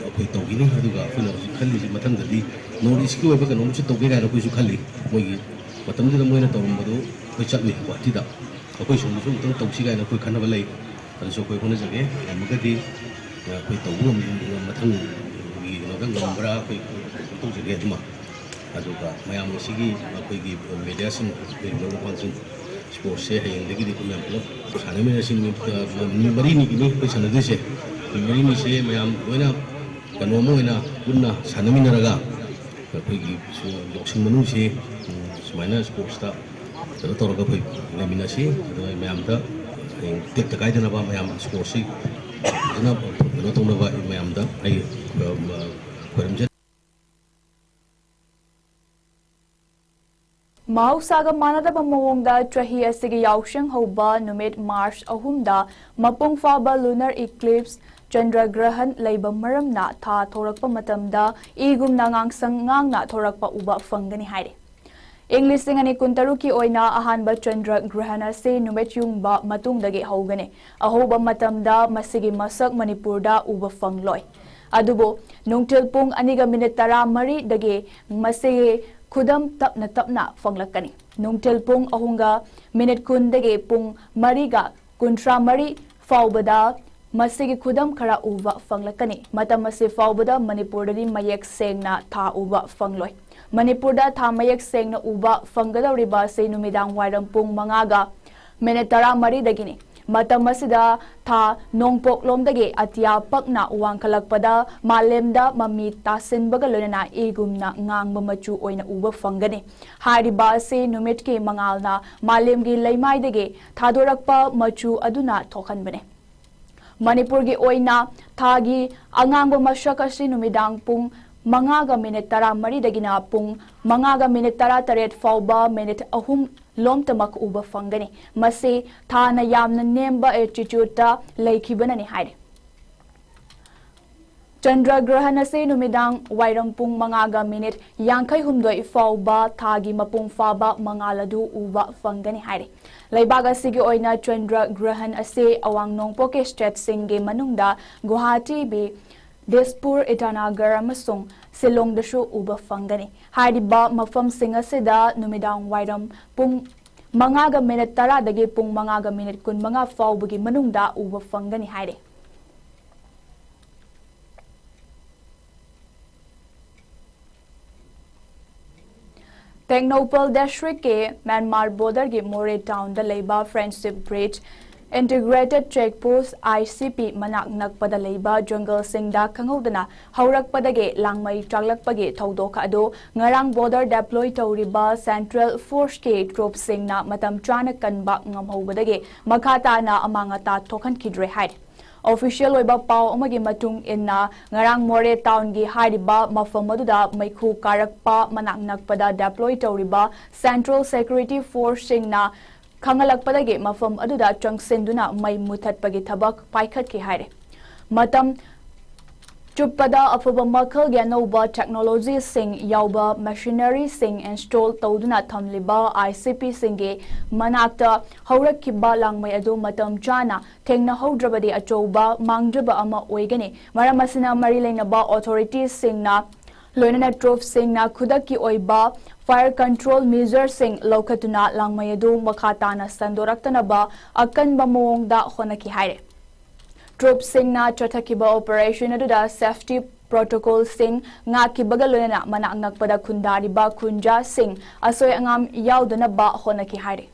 ꯑꯩꯈꯣꯏ ꯇꯧꯈꯤꯅꯤ꯫ ꯑꯗꯨꯒ ꯑꯩꯈꯣꯏꯅ ꯍꯧꯖꯤꯛ ꯈꯜꯂꯤꯁꯤ ꯃꯊꯪꯗꯗꯤ North Eastꯀꯤ ꯑꯣꯏꯕ ꯀꯩꯅꯣꯝꯁꯨ ꯇꯧꯒꯦ ꯀꯥꯏꯅ ꯑꯩꯈꯣꯏꯁꯨ ꯈꯜꯂꯤ꯫ ꯃꯣꯏꯒꯤ ꯃꯇꯝꯗꯨꯗ ꯃꯣꯏꯅ ꯇꯧꯔꯝꯕꯗꯨ ꯑꯩꯈꯣꯏ ꯆꯠꯂꯤ ꯒꯨꯍꯥꯇꯤꯗ꯫ ꯑꯩꯈꯣꯏ ꯁꯣꯝꯗꯁꯨ ꯑꯃꯨꯛꯇꯪ ꯇꯧꯁꯤ ꯀꯥꯏꯅ ꯑꯩꯈꯣꯏ ꯈꯟꯅꯕ ꯂꯩ꯫ ꯑꯗꯨꯁꯨ ꯑꯩꯈꯣꯏ ꯍꯣꯠꯅꯖꯒꯦ꯫ ꯉꯝꯃꯒꯗꯤ ꯑꯩꯈꯣꯏ ꯇꯧꯕ ꯉꯝ-, ꯃꯊꯪꯒꯤ ꯀꯩꯅꯣꯗ ꯉꯝꯕ꯭ꯔꯥ ꯑꯩꯈꯣꯏ ꯇꯧꯖꯒꯦ ꯑꯗꯨꯃ꯫ ꯑꯗꯨꯒ ꯃꯌꯥꯝ ꯉꯁꯤꯒꯤ ꯑꯩꯈꯣꯏꯒꯤ mediaꯁꯤꯡ, ꯂꯩꯔꯤꯕ ꯃꯄꯥꯟꯁꯤꯡ, sportsꯁꯦ ꯍꯌꯦꯡꯗꯒꯤꯗꯤ ꯑꯩꯈꯣꯏ ꯃꯌꯥꯝ ꯄꯨꯂꯞ ꯁꯥꯟꯅꯃꯤꯟꯅꯁꯤ꯫ ꯅꯨꯃꯤꯠ, ꯑ, ꯅꯨꯃꯤꯠ ꯃꯔꯤꯅꯤꯒꯤꯅꯤ ꯑꯩꯈꯣꯏ ꯁꯥꯟꯅꯗꯣꯏꯁꯦ꯫ ꯅꯨꯃꯤꯠ ꯃꯔꯤꯅꯤꯁꯦ ꯃꯌꯥꯝ ꯂꯣꯏꯅ ꯀꯩꯅꯣ ꯑꯃ ꯑꯣꯏꯅ ꯄꯨꯟꯅ ꯁꯥꯟꯅꯃꯤꯟꯅꯔꯒ ꯑꯩꯈꯣꯏꯒꯤ ꯁꯨ-, ꯌꯥꯎꯁꯪ ꯃꯅꯨꯡꯁꯤ, ꯎꯝ, ꯁꯨꯃꯥꯏꯅ sportsꯇ ꯀꯩꯅꯣ ꯇꯧꯔꯒ ꯑꯩꯈꯣꯏ ꯂꯩꯃꯤꯟꯅꯁꯤ꯫ ꯑꯗꯨꯒ ꯃꯌꯥꯝꯗ ꯍꯌꯦꯡ ꯇꯦꯛꯇ ꯀꯥꯏꯗꯅꯕ ꯃꯌꯥꯝ ꯁ꯭ꯄꯣꯔꯠꯁꯤ ꯐꯖꯅ ꯀꯩꯅꯣ ꯇꯧꯅꯕ ꯑꯩ ꯃꯌꯥꯝꯗ ꯑꯩ ꯑ, ꯈꯣꯏꯔꯝꯖꯔꯤ꯫ ꯃꯍꯧꯁꯥꯒ ꯃꯥꯟꯅꯗꯕ ꯃꯑꯣꯡꯗ ꯆꯍꯤ ꯑꯁꯤꯒꯤ ꯌꯥꯎꯁꯪ ꯍꯧꯕ ꯅꯨꯃꯤꯠ ꯃꯥꯔꯆ ꯑꯍꯨꯝꯗ ꯃꯄꯨꯡ ꯐꯥꯕ lunar eclipse, ꯆꯟꯗ꯭ꯔ ꯒ꯭ꯔꯍꯟ ꯂꯩꯕ ꯃꯔꯝꯅ ꯊꯥ ꯊꯣꯔꯛꯄ ꯃꯇꯝꯗ ꯏꯒꯨꯝꯅ ꯉꯥꯡꯁꯪ ꯉꯥꯡꯅ ꯊꯣꯔꯛꯄ ꯎꯕ ꯐꯪꯒꯅꯤ ꯍꯥꯏꯔꯤ꯫ ꯏꯪ ꯂꯤꯁꯤꯡ ꯑꯅꯤ ꯀꯨꯟꯇꯔꯨꯛꯀꯤ ꯑꯣꯏꯅ ꯑꯍꯥꯟꯕ ꯆꯟꯗ꯭ꯔ ꯒ꯭ꯔꯍꯟ ꯑꯁꯤ ꯅꯨꯃꯤꯠ ꯌꯨꯡꯕ ꯃꯇꯨꯡꯗꯒꯤ ꯍꯧꯒꯅꯤ꯫ ꯑꯍꯧꯕ ꯃꯇꯝꯗ ꯃꯁꯤꯒꯤ ꯃꯁꯛ ꯃꯅꯤꯄꯨꯔꯗ ꯎꯕ ꯐꯪꯂꯣꯏ꯫ ꯑꯗꯨꯕꯨ ꯅꯨꯡꯊꯤꯜ ꯄꯨꯡ ꯑꯅꯤꯒ ꯃꯤꯅꯤꯠ ꯇꯔꯥꯃꯔꯤꯗꯒꯤ ꯃꯁꯤꯒꯤ ꯈꯨꯗꯝ ꯇꯞꯅ ꯇꯞꯅ ꯐꯪꯂꯛꯀꯅꯤ꯫ ꯅꯨꯡꯊꯤꯜ ꯄꯨꯡ ꯑꯍꯨꯝꯒ ꯃꯤꯅꯤꯠ ꯀꯨꯟꯗꯒꯤ ꯄꯨꯡ ꯃꯔꯤꯒ ꯀꯨꯟꯊ꯭ꯔꯥ ꯃꯔꯤ ꯐꯥꯎꯕꯗ ꯃꯁꯤꯒꯤ ꯈꯨꯗꯝ ꯈꯔ ꯎꯕ ꯐꯪꯂꯛꯀꯅꯤ꯫ ꯃꯇꯝ ꯑꯁꯤ ꯐꯥꯎꯕꯗ ꯃꯅꯤꯄꯨꯔꯗꯗꯤ ꯃꯌꯦꯛ ꯁꯦꯡꯅ ꯊꯥ ꯎꯕ ꯐꯪꯂꯣꯏ꯫ ꯃꯅꯤꯄꯨꯔꯗ ꯊꯥ ꯃꯌꯦꯛ ꯁꯦꯡꯅ ꯎꯕ ꯐꯪꯒꯗꯧꯔꯤꯕ ꯑꯁꯤ ꯅꯨꯃꯤꯗꯥꯡ ꯋꯥꯏꯔꯝ ꯄꯨꯡ ꯃꯉꯥꯒ ꯃꯤꯅꯤꯠ ꯇꯔꯥꯃꯔꯤꯗꯒꯤꯅꯤ꯫ ꯃꯇꯝ ꯑꯁꯤꯗ ꯊꯥ ꯅꯣꯡꯄꯣꯛꯂꯣꯝꯗꯒꯤ ꯑꯇꯤꯌꯥ ꯄꯛꯅ ꯋꯥꯡꯈꯠꯂꯛꯄꯗ ꯃꯥꯂꯦꯝꯗ ꯃꯃꯤ ꯇꯥꯁꯤꯟꯕꯒ ꯂꯣꯏꯅꯅ ꯏꯒꯨꯝꯅ ꯉꯥꯡꯕ ꯃꯆꯨ ꯑꯣꯏꯅ ꯎꯕ ꯐꯪꯒꯅꯤ꯫ ꯍꯥꯏꯔꯤꯕ ꯑꯁꯤ ꯅꯨꯃꯤꯠꯀꯤ ꯃꯉꯥꯜꯅ ꯃꯥꯂꯦꯝꯒꯤ ꯂꯩꯃꯥꯏꯗꯒꯤ ꯊꯥꯗꯣꯔꯛꯄ ꯃꯆꯨ ꯑꯗꯨꯅ ꯊꯣꯛꯍꯟꯕꯅꯤ꯫ ꯃꯅꯤꯄꯨꯔꯒꯤ ꯑꯣꯏꯅ ꯊꯥꯒꯤ ꯑꯉꯥꯡꯕ ꯃꯁꯛ ꯑꯁꯤ ꯅꯨꯃꯤꯗꯥꯡ ꯄꯨꯡ ꯃꯉꯥꯒ ꯃꯤꯅꯤꯠ ꯇꯔꯥꯃꯔꯤꯗꯒꯤꯅ ꯄꯨꯡ ꯃꯉꯥꯒ ꯃꯤꯅꯤꯠ ꯇꯔꯥꯇꯔꯦꯠ ꯐꯥꯎꯕ ꯃꯤꯅꯤꯠ ꯑꯍꯨꯝ ꯂꯣꯝꯇꯃꯛ ꯎꯕ ꯐꯪꯒꯅꯤ꯫ ꯃꯁꯤ ꯊꯥꯅ ꯌꯥꯝꯅ ꯅꯦꯝꯕ altitudeꯇ ꯂꯩꯈꯤꯕꯅꯅꯤ ꯍꯥꯏꯔꯤ꯫ ꯆꯟꯗ꯭ꯔ ꯒ꯭ꯔꯍꯟ ꯑꯁꯤ ꯅꯨꯃꯤꯗꯥꯡ ꯋꯥꯏꯔꯝ ꯄꯨꯡ ꯃꯉꯥꯒ ꯃꯤꯅꯤꯠ ꯌꯥꯡꯈꯩꯍꯨꯝꯗꯣꯏ ꯐꯥꯎꯕ ꯊꯥꯒꯤ ꯃꯄꯨꯡ ꯐꯥꯕ ꯃꯉꯥꯜ ꯑꯗꯨ ꯎꯕ ꯐꯪꯒꯅꯤ ꯍꯥꯏꯔꯤ꯫ ꯂꯩꯕꯥꯛ ꯑꯁꯤꯒꯤ ꯑꯣꯏꯅ ꯆꯟꯗ꯭ꯔ ꯒ꯭ꯔꯍꯟ ꯑꯁꯤ ꯑꯋꯥꯡ ꯅꯣꯡꯄꯣꯛꯀꯤ stateꯁꯤꯡꯒꯤ ꯃꯅꯨꯡꯗ ꯒꯨꯋꯥꯍꯥꯇꯤ, ꯕꯤ, ꯗꯤꯁꯄꯨꯔ, ꯏꯇꯥꯅꯒꯔ ꯑꯃꯁꯨꯡ ꯁꯤꯂꯣꯡꯗꯁꯨ ꯎꯕ ꯐꯪꯒꯅꯤ꯫ ꯍꯥꯏꯔꯤꯕ ꯃꯐꯝꯁꯤꯡ ꯑꯁꯤꯗ ꯅꯨꯃꯤꯗꯥꯡ ꯋꯥꯏꯔꯝ ꯄꯨꯡ ꯃꯉꯥꯒ ꯃꯤꯅꯤꯠ ꯇꯔꯥꯗꯒꯤ ꯄꯨꯡ ꯃꯉꯥꯒ ꯃꯤꯅꯤꯠ ꯀꯨꯟꯃꯉꯥ ꯐꯥꯎꯕꯒꯤ ꯃꯅꯨꯡꯗ ꯎꯕ ꯐꯪꯒꯅꯤ ꯍꯥꯏꯔꯤ꯫ ꯇꯦꯡꯅꯧꯄꯜ districtꯀꯤ ꯃ꯭ꯌꯥꯟꯃꯥꯔ borderꯒꯤ ꯃꯣꯔꯦ townꯗ ꯂꯩꯕ Friendship Bridge Integrated Check Post, I C P, ꯃꯅꯥꯛ ꯅꯛꯄꯗ ꯂꯩꯕ ꯖꯪꯒꯜꯁꯤꯡꯗ ꯈꯪꯍꯧꯗꯅ ꯍꯧꯔꯛꯄꯗꯒꯤ ꯂꯥꯡꯃꯩ ꯆꯥꯛꯂꯛꯄꯒꯤ ꯊꯧꯗꯣꯛ ꯑꯗꯨ ꯉꯔꯥꯡ border deploy ꯇꯧꯔꯤꯕ Central Forceꯀꯤ troopꯁꯤꯡꯅ ꯃꯇꯝ ꯆꯥꯅ ꯀꯟꯕ ꯉꯝꯍꯧꯕꯗꯒꯤ ꯃꯈꯥ ꯇꯥꯅ ꯑꯃꯥꯡ ꯑꯇꯥ ꯊꯣꯛꯍꯟꯈꯤꯗ꯭ꯔꯦ ꯍꯥꯏꯔꯤ꯫ Official ꯑꯣꯏꯕ ꯄꯥꯎ ꯑꯃꯒꯤ ꯃꯇꯨꯡ ꯏꯟꯅ, ꯉꯔꯥꯡ ꯃꯣꯔꯦ townꯒꯤ ꯍꯥꯏꯔꯤꯕ ꯃꯐꯝ ꯑꯗꯨꯗ ꯃꯩꯈꯨ ꯀꯥꯔꯛꯄ ꯃꯅꯥꯛ ꯅꯛꯄꯗ deploy ꯇꯧꯔꯤꯕ Central Security Forceꯁꯤꯡꯅ ꯈꯪꯍꯜꯂꯛꯄꯗꯒꯤ ꯃꯐꯝ ꯑꯗꯨꯗ ꯆꯪꯁꯤꯟꯗꯨꯅ ꯃꯩ ꯃꯨꯊꯠꯄꯒꯤ ꯊꯕꯛ ꯄꯥꯏꯈꯠꯈꯤ ꯍꯥꯏꯔꯤ꯫ ꯃꯇꯝ ꯆꯨꯞꯄꯗ ꯑꯐꯕ ꯃꯈꯜꯒꯤ ꯑꯅꯧꯕ technologyꯁꯤꯡ ꯌꯥꯎꯕ machineryꯁꯤꯡ install ꯇꯧꯗꯨꯅ ꯊꯝꯂꯤꯕ I C Pꯁꯤꯡꯒꯤ ꯃꯅꯥꯛꯇ ꯍꯧꯔꯛꯈꯤꯕ ꯂꯥꯡꯃꯩ ꯑꯗꯨ ꯃꯇꯝ ꯆꯥꯅ ꯊꯦꯡꯅꯍꯧꯗ꯭ꯔꯕꯗꯤ ꯑꯆꯧꯕ ꯃꯥꯡꯖꯕ ꯑꯃ ꯑꯣꯏꯒꯅꯤ꯫ ꯃꯔꯝ ꯑꯁꯤꯅ ꯃꯔꯤ ꯂꯩꯅꯕ authorityꯁꯤꯡꯅ ꯂꯣꯏꯅꯅ troopꯁꯤꯡꯅ ꯈꯨꯗꯛꯀꯤ ꯑꯣꯏꯕ fire control measureꯁꯤꯡ ꯂꯧꯈꯠꯇꯨꯅ ꯂꯥꯡꯃꯩ ꯑꯗꯨ ꯃꯈꯥ ꯇꯥꯅ ꯁꯟꯗꯣꯔꯛꯇꯅꯕ ꯑꯀꯟꯕ ꯃꯑꯣꯡꯗ ꯍꯣꯠꯅꯈꯤ ꯍꯥꯏꯔꯦ꯫ Troopꯁꯤꯡꯅ ꯆꯠꯊꯈꯤꯕ operation ꯑꯗꯨꯗ safety protocolꯁꯤꯡ ꯉꯥꯛꯈꯤꯕꯒ ꯂꯣꯏꯅꯅ ꯃꯅꯥꯛ ꯅꯛꯄꯗ ꯈꯨꯟꯗꯥꯔꯤꯕ ꯈꯨꯟꯖꯥꯁꯤꯡ ꯑꯁꯣꯏ ꯑꯉꯥꯝ ꯌꯥꯎꯗꯅꯕ ꯍꯣꯠꯅꯈꯤ ꯍꯥꯏꯔꯤ꯫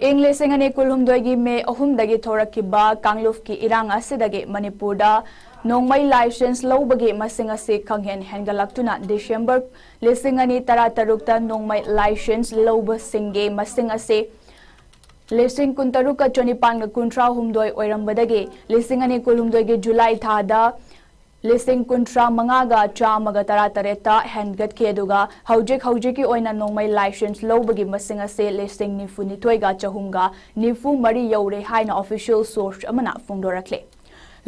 ꯏꯪ ꯂꯤꯁꯤꯡ ꯑꯅꯤ ꯀꯨꯟꯍꯨꯝꯗꯣꯏꯒꯤ ꯃꯦ ꯑꯍꯨꯝꯗꯒꯤ ꯊꯣꯔꯛꯈꯤꯕ ꯀꯥꯡꯂꯨꯞꯀꯤ ꯏꯔꯥꯡ ꯑꯁꯤꯗꯒꯤ ꯃꯅꯤꯄꯨꯔꯗ ꯅꯣꯡꯃꯩ license ꯂꯧꯕꯒꯤ ꯃꯁꯤꯡ ꯑꯁꯤ ꯈꯪꯍꯦꯟ ꯍꯦꯟꯒꯠꯂꯛꯇꯨꯅ December ꯂꯤꯁꯤꯡ ꯑꯅꯤ ꯇꯔꯥꯇꯔꯨꯛꯇ ꯅꯣꯡꯃꯩ license ꯂꯧꯕꯁꯤꯡꯒꯤ ꯃꯁꯤꯡ ꯑꯁꯤ ꯂꯤꯁꯤꯡ ꯀꯨꯟꯇꯔꯨꯛꯀ ꯆꯅꯤꯄꯥꯟꯒ ꯀꯨꯟꯊ꯭ꯔꯥꯍꯨꯝꯗꯣꯏ ꯑꯣꯏꯔꯝꯕꯗꯒꯤ ꯂꯤꯁꯤꯡ ꯑꯅꯤ ꯀꯨꯟꯍꯨꯝꯗꯣꯏꯒꯤ July ꯊꯥꯗ ꯂꯤꯁꯤꯡ ꯀꯨꯟꯊ꯭ꯔꯥ ꯃꯉꯥꯒ ꯆꯥꯝꯃꯒ ꯇꯔꯥꯇꯔꯦꯠꯇ ꯍꯦꯟꯒꯠꯈꯤ꯫ ꯑꯗꯨꯒ ꯍꯧꯖꯤꯛ ꯍꯧꯖꯤꯛꯀꯤ ꯑꯣꯏꯅ ꯅꯣꯡꯃꯩ license ꯂꯧꯕꯒꯤ ꯃꯁꯤꯡ ꯑꯁꯤ ꯂꯤꯁꯤꯡ ꯅꯤꯐꯨꯅꯤꯊꯣꯏꯒ ꯆꯍꯨꯝꯒ ꯅꯤꯐꯨ ꯃꯔꯤ ꯌꯧꯔꯦ ꯍꯥꯏꯅ official source ꯑꯃꯅ ꯐꯣꯡꯗꯣꯔꯛꯂꯦ꯫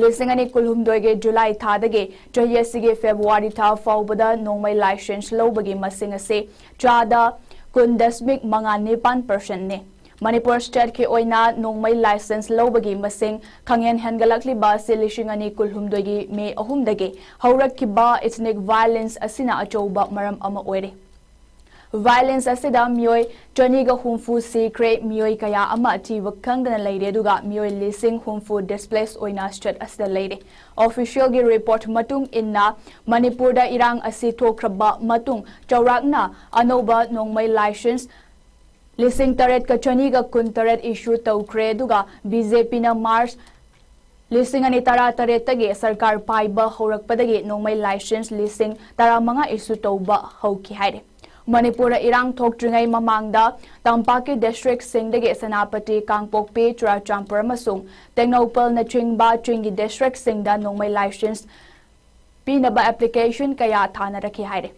ꯂꯤꯁꯤꯡ ꯑꯅꯤ ꯀꯨꯟꯍꯨꯝꯗꯣꯏꯒꯤ July ꯊꯥꯗꯒꯤ ꯆꯍꯤ ꯑꯁꯤꯒꯤ February ꯊꯥ ꯐꯥꯎꯕꯗ ꯅꯣꯡꯃꯩ license ꯂꯧꯕꯒꯤ ꯃꯁꯤꯡ ꯑꯁꯤ ꯆꯥꯗ ꯀꯨꯟ ꯗꯁꯃꯤꯛ ꯃꯉꯥ ꯅꯤꯄꯥꯟ percentꯅꯤ꯫ ꯃꯅꯤꯄꯨꯔ stateꯀꯤ ꯑꯣꯏꯅ ꯅꯣꯡꯃꯩ license ꯂꯧꯕꯒꯤ ꯃꯁꯤꯡ ꯈꯪꯍꯦꯟ ꯍꯦꯟꯒꯠꯂꯛꯂꯤꯕ ꯑꯁꯤ ꯂꯤꯁꯤꯡ ꯑꯅꯤ ꯀꯨꯟꯍꯨꯝꯗꯣꯏꯒꯤ ꯃꯦ ꯑꯍꯨꯝꯗꯒꯤ ꯍꯧꯔꯛꯈꯤꯕ ethnic violence ꯑꯁꯤꯅ ꯑꯆꯧꯕ ꯃꯔꯝ ꯑꯃ ꯑꯣꯏꯔꯤ꯫ Violence ꯑꯁꯤꯗ ꯃꯤꯑꯣꯏ ꯆꯅꯤꯒ ꯍꯨꯝꯐꯨ ꯁꯤꯈ꯭ꯔꯦ, ꯃꯤꯑꯣꯏ ꯀꯌꯥ ꯑꯃ ꯊꯤꯕ ꯈꯪꯗꯅ ꯂꯩꯔꯦ, ꯑꯗꯨꯒ ꯃꯤꯑꯣꯏ ꯂꯤꯁꯤꯡ ꯍꯨꯝꯐꯨ displace ꯑꯣꯏꯅ state ꯑꯁꯤꯗ ꯂꯩꯔꯦ꯫ Officialꯒꯤ report ꯃꯇꯨꯡ ꯏꯟꯅ ꯃꯅꯤꯄꯨꯔꯗ ꯏꯔꯥꯡ ꯑꯁꯤ ꯊꯣꯛꯈ꯭ꯔꯕ ꯃꯇꯨꯡ ꯆꯥꯎꯔꯥꯛꯅ ꯑꯅꯧꯕ ꯅꯣꯡꯃꯩ license ꯂꯤꯁꯤꯡ ꯇꯔꯦꯠꯀ ꯆꯅꯤꯒ ꯀꯨꯟꯇꯔꯦꯠ issue ꯇꯧꯈ꯭ꯔꯦ, ꯑꯗꯨꯒ BJPꯅ March ꯂꯤꯁꯤꯡ ꯑꯅꯤ ꯇꯔꯥ ꯇꯔꯦꯠꯇꯒꯤ ꯁꯔꯀꯥꯔ ꯄꯥꯏꯕ ꯍꯧꯔꯛꯄꯗꯒꯤ ꯅꯣꯡꯃꯩ license ꯂꯤꯁꯤꯡ ꯇꯔꯥꯃꯉꯥ issue ꯇꯧꯕ ꯍꯧꯈꯤ ꯍꯥꯏꯔꯦ꯫ ꯃꯅꯤꯄꯨꯔꯗ ꯏꯔꯥꯡ ꯊꯣꯛꯇ꯭ꯔꯤꯉꯩ ꯃꯃꯥꯡꯗ ꯇꯝꯄꯥꯛꯀꯤ districtꯁꯤꯡꯗꯒꯤ ꯁꯦꯅꯥꯄꯇꯤ, ꯀꯥꯡꯄꯣꯛꯄꯤ, ꯆꯨꯔꯥꯆꯥꯟꯄꯨꯔ ꯑꯃꯁꯨꯡ ꯇꯦꯡꯅꯧꯄꯜꯅꯆꯤꯡꯕ ꯆꯤꯡꯒꯤ districtꯁꯤꯡꯗ ꯅꯣꯡꯃꯩ license ꯄꯤꯅꯕ application ꯀꯌꯥ ꯊꯥꯅꯔꯛꯈꯤ ꯍꯥꯏꯔꯦ꯫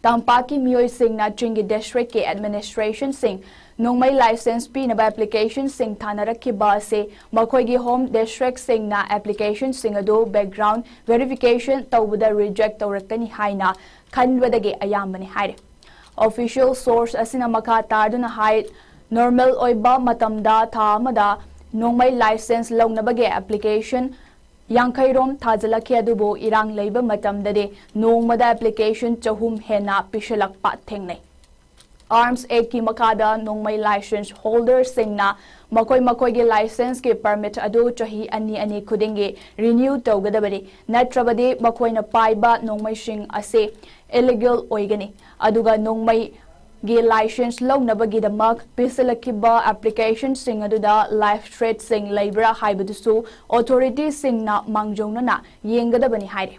ꯇꯝꯄꯥꯛꯀꯤ ꯃꯤꯑꯣꯏꯁꯤꯡꯅ ꯆꯤꯡꯒꯤ districtꯀꯤ administrationꯁꯤꯡ ꯅꯣꯡꯃꯩ license ꯄꯤꯅꯕ applicationꯁꯤꯡ ꯊꯥꯅꯔꯛꯈꯤꯕ ꯑꯁꯤ ꯃꯈꯣꯏꯒꯤ home districtꯁꯤꯡꯅ applicationꯁꯤꯡ ꯑꯗꯨ background verification ꯇꯧꯕꯗ reject ꯇꯧꯔꯛꯀꯅꯤ ꯍꯥꯏꯅ ꯈꯟꯕꯗꯒꯤ ꯑꯌꯥꯝꯕꯅꯤ ꯍꯥꯏꯔꯦ꯫ Official source ꯑꯁꯤꯅ ꯃꯈꯥ ꯇꯥꯗꯨꯅ ꯍꯥꯏ, normal ꯑꯣꯏꯕ ꯃꯇꯝꯗ ꯊꯥ ꯑꯃꯗ ꯅꯣꯡꯃꯩ license ꯂꯧꯅꯕꯒꯤ application ꯌꯥꯡꯈꯩ ꯔꯣꯝ ꯊꯥꯖꯤꯜꯂꯛꯈꯤ, ꯑꯗꯨꯕꯨ ꯏꯔꯥꯡ ꯂꯩꯕ ꯃꯇꯝꯗꯗꯤ ꯅꯣꯡꯃꯗ application ꯆꯍꯨꯝ ꯍꯦꯟꯅ ꯄꯤꯁꯤꯜꯂꯛꯄ ꯊꯦꯡꯅꯩ꯫ Arms Actꯀꯤ ꯃꯈꯥꯗ ꯅꯣꯡꯃꯩ license holderꯁꯤꯡꯅ ꯃꯈꯣꯏ ꯃꯈꯣꯏꯒꯤ licenseꯀꯤ permit ꯑꯗꯨ ꯆꯍꯤ ꯑꯅꯤ ꯑꯅꯤ ꯈꯨꯗꯤꯡꯒꯤ renew ꯇꯧꯒꯗꯕꯅꯤ, ꯅꯠꯇ꯭ꯔꯕꯗꯤ ꯃꯈꯣꯏꯅ ꯄꯥꯏꯕ ꯅꯣꯡꯃꯩꯁꯤꯡ ꯑꯁꯤ illegal ꯑꯣꯏꯒꯅꯤ꯫ ꯑꯗꯨꯒ ꯅꯣꯡꯃꯩꯒꯤ license ꯂꯧꯅꯕꯒꯤꯗꯃꯛ ꯄꯤꯁꯤꯜꯂꯛꯈꯤꯕ applicationꯁꯤꯡ ꯑꯗꯨꯗ life threatꯁꯤꯡ ꯂꯩꯕ꯭ꯔꯥ ꯍꯥꯏꯕꯗꯨꯁꯨ authorityꯁꯤꯡꯅ ꯃꯥꯡꯖꯧꯅꯅ ꯌꯦꯡꯒꯗꯕꯅꯤ ꯍꯥꯏꯔꯤ꯫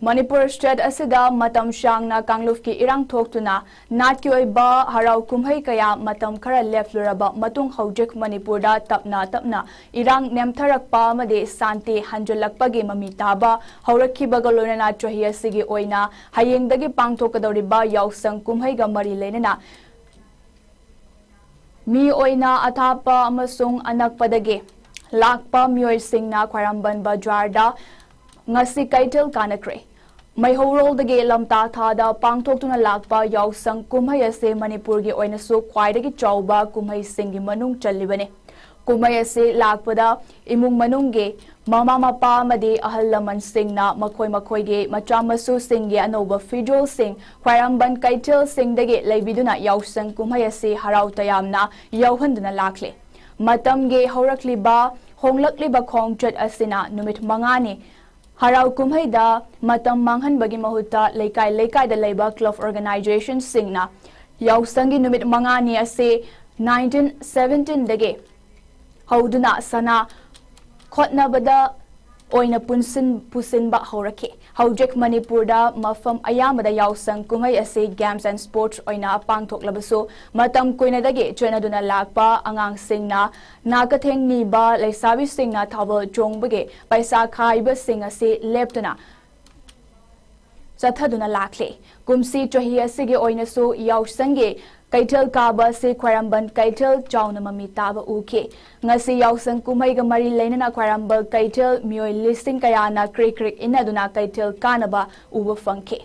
ꯃꯅꯤꯄꯨꯔ state ꯑꯁꯤꯗ ꯃꯇꯝ ꯁꯥꯡꯅ ꯀꯥꯡꯂꯨꯞꯀꯤ ꯏꯔꯥꯡ ꯊꯣꯛꯇꯨꯅ ꯅꯥꯠꯀꯤ ꯑꯣꯏꯕ ꯍꯔꯥꯎ ꯀꯨꯝꯍꯩ ꯀꯌꯥ ꯃꯇꯝ ꯈꯔ ꯂꯦꯞꯂꯨꯔꯕ ꯃꯇꯨꯡ ꯍꯧꯖꯤꯛ ꯃꯅꯤꯄꯨꯔꯗ ꯇꯞꯅ ꯇꯞꯅ ꯏꯔꯥꯡ ꯅꯦꯝꯊꯔꯛꯄ ꯑꯃꯗꯤ ꯁꯥꯟꯇꯤ ꯍꯟꯖꯤꯜꯂꯛꯄꯒꯤ ꯃꯃꯤ ꯇꯥꯕ ꯍꯧꯔꯛꯈꯤꯕꯒ ꯂꯣꯏꯅꯅ ꯆꯍꯤ ꯑꯁꯤꯒꯤ ꯑꯣꯏꯅ ꯍꯌꯦꯡꯗꯒꯤ ꯄꯥꯡꯊꯣꯛꯀꯗꯧꯔꯤꯕ ꯌꯥꯎꯁꯪ ꯀꯨꯝꯍꯩꯒ ꯃꯔꯤ ꯂꯩꯅꯅ ꯃꯤ ꯑꯣꯏꯅ ꯑꯊꯥꯞꯄ ꯑꯃꯁꯨꯡ ꯑꯅꯛꯄꯗꯒꯤ ꯂꯥꯛꯄ ꯃꯤꯑꯣꯏꯁꯤꯡꯅ ꯈ꯭ꯋꯥꯏꯔꯝꯕꯟ ꯕꯖꯥꯔꯗ ꯉꯁꯤ ꯀꯩꯊꯦꯜ ꯀꯥꯅꯈ꯭ꯔꯦ꯫ ꯃꯩꯍꯧꯔꯣꯜꯗꯒꯤ ꯂꯝꯇꯥ ꯊꯥꯗ ꯄꯥꯡꯊꯣꯛꯇꯨꯅ ꯂꯥꯛꯄ ꯌꯥꯎꯁꯪ ꯀꯨꯝꯍꯩ ꯑꯁꯤ ꯃꯅꯤꯄꯨꯔꯒꯤ ꯑꯣꯏꯅꯁꯨ ꯈ꯭ꯋꯥꯏꯗꯒꯤ ꯆꯥꯎꯕ ꯀꯨꯝꯍꯩꯁꯤꯡꯒꯤ ꯃꯅꯨꯡ ꯆꯜꯂꯤꯕꯅꯤ꯫ ꯀꯨꯝꯍꯩ ꯑꯁꯤ ꯂꯥꯛꯄꯗ ꯏꯃꯨꯡ ꯃꯅꯨꯡꯒꯤ ꯃꯃꯥ ꯃꯄꯥ ꯑꯃꯗꯤ ꯑꯍꯜ ꯂꯃꯟꯁꯤꯡꯅ ꯃꯈꯣꯏ ꯃꯈꯣꯏꯒꯤ ꯃꯆꯥ ꯃꯁꯨꯁꯤꯡꯒꯤ ꯑꯅꯧꯕ ꯐꯤꯖꯣꯜꯁꯤꯡ ꯈ꯭ꯋꯥꯏꯔꯝꯕꯟ ꯀꯩꯊꯦꯜꯁꯤꯡꯗꯒꯤ ꯂꯩꯕꯤꯗꯨꯅ ꯌꯥꯎꯁꯪ ꯀꯨꯝꯍꯩ ꯑꯁꯤ ꯍꯔꯥꯎ ꯇꯌꯥꯝꯅ ꯌꯥꯎꯍꯟꯗꯨꯅ ꯂꯥꯛꯂꯤ꯫ ꯃꯇꯝꯒꯤ ꯍꯧꯔꯛꯂꯤꯕ ꯍꯣꯡꯂꯛꯂꯤꯕ ꯈꯣꯡꯆꯠ ꯑꯁꯤꯅ ꯅꯨꯃꯤꯠ ꯃꯉꯥꯅꯤ ꯍꯔꯥꯎ ꯀꯨꯝꯍꯩꯗ ꯃꯇꯝ ꯃꯥꯡꯍꯟꯕꯒꯤ ꯃꯍꯨꯠꯇ ꯂꯩꯀꯥꯏ ꯂꯩꯀꯥꯏꯗ ꯂꯩꯕ club organizationꯁꯤꯡꯅ ꯌꯥꯎꯁꯪꯒꯤ ꯅꯨꯃꯤꯠ ꯃꯉꯥꯅꯤ ꯑꯁꯤ nineteen seventeenꯗꯒꯤ ꯍꯧꯗꯨꯅ ꯁꯅꯥ ꯈꯣꯠꯅꯕꯗ ꯑꯣꯏꯅ ꯄꯨꯟꯁꯤꯟ ꯄꯨꯁꯤꯟꯕ ꯍꯧꯔꯛꯈꯤ꯫ ꯍꯧꯖꯤꯛ ꯃꯅꯤꯄꯨꯔꯗ ꯃꯐꯝ ꯑꯌꯥꯝꯕꯗ ꯌꯥꯎꯁꯪ ꯀꯨꯝꯍꯩ ꯑꯁꯤ games and sports ꯑꯣꯏꯅ ꯄꯥꯡꯊꯣꯛꯂꯕꯁꯨ, ꯃꯇꯝ ꯀꯨꯏꯅꯗꯒꯤ ꯆꯠꯅꯗꯨꯅ ꯂꯥꯛꯄ ꯑꯉꯥꯡꯁꯤꯡꯅ ꯅꯥꯀꯊꯦꯡ ꯅꯤꯕ, ꯂꯩꯁꯥꯕꯤꯁꯤꯡꯅ ꯊꯥꯕꯜ ꯆꯣꯡꯕꯒꯤ ꯄꯩꯁꯥ ꯈꯥꯏꯕꯁꯤꯡ ꯑꯁꯤ ꯂꯦꯞꯇꯅ ꯆꯠꯊꯗꯨꯅ ꯂꯥꯛꯂꯤ꯫ ꯀꯨꯝꯁꯤ ꯆꯍꯤ ꯑꯁꯤꯒꯤ ꯑꯣꯏꯅꯁꯨ ꯌꯥꯎꯁꯪꯒꯤ ꯀꯩꯊꯦꯜ ꯀꯥꯕ ꯑꯁꯤ ꯈ꯭ꯋꯥꯏꯔꯝꯕꯟ ꯀꯩꯊꯦꯜ ꯆꯥꯎꯅ ꯃꯃꯤ ꯇꯥꯕ ꯎꯈꯤ꯫ ꯉꯁꯤ ꯌꯥꯎꯁꯪ ꯀꯨꯝꯍꯩꯒ ꯃꯔꯤ ꯂꯩꯅꯅ ꯈ꯭ꯋꯥꯏꯔꯝꯕꯟ ꯀꯩꯊꯦꯜ ꯃꯤꯑꯣꯏ ꯂꯤꯁꯤꯡ ꯀꯌꯥꯅ ꯀ꯭ꯔꯤꯛ ꯀ꯭ꯔꯤꯛ ꯏꯟꯅꯗꯨꯅ ꯀꯩꯊꯦꯜ ꯀꯥꯅꯕ ꯎꯕ ꯐꯪꯈꯤ꯫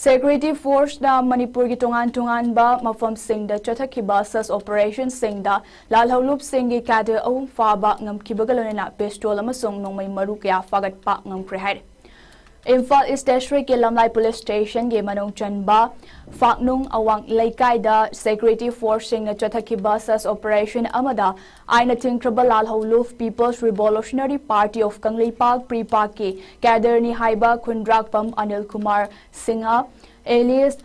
Security forceꯅ ꯃꯅꯤꯄꯨꯔꯒꯤ ꯇꯣꯉꯥꯟ ꯇꯣꯉꯥꯟꯕ ꯃꯐꯝꯁꯤꯡꯗ ꯆꯠꯊꯈꯤꯕ search operationꯁꯤꯡꯗ ꯂꯥꯜꯍꯧꯂꯨꯞꯁꯤꯡꯒꯤ cadre ꯑꯍꯨꯝ ꯐꯥꯕ ꯉꯝꯈꯤꯕꯒ ꯂꯣꯏꯅꯅ pistol ꯑꯃꯁꯨꯡ ꯅꯣꯡꯃꯩ ꯃꯔꯨ ꯀꯌꯥ ꯐꯥꯒꯠꯄ ꯉꯝꯈ꯭ꯔꯦ ꯍꯥꯏꯔꯤ꯫ ꯏꯝꯐꯥꯜ East Districtꯀꯤ ꯂꯝꯂꯥꯏ police stationꯒꯤ ꯃꯅꯨꯡ ꯆꯟꯕ ꯐꯥꯛꯅꯨꯡ ꯑꯋꯥꯡ ꯂꯩꯀꯥꯏꯗ security forceꯁꯤꯡꯅ ꯆꯠꯊꯈꯤꯕ search operation ꯑꯃꯗ ꯑꯥꯏꯟꯅ ꯊꯤꯡꯈ꯭ꯔꯕ ꯂꯥꯜꯍꯧꯂꯨꯞ People's Revolutionary Party of Kangleipak, ꯄ꯭ꯔꯤꯄꯥꯛꯀꯤ cadreꯅꯤ ꯍꯥꯏꯕ ꯈꯨꯟꯗ꯭ꯔꯥꯛꯄꯝ ꯑꯅꯤꯜ ꯀꯨꯃꯥꯔ ꯁꯤꯡꯍ alias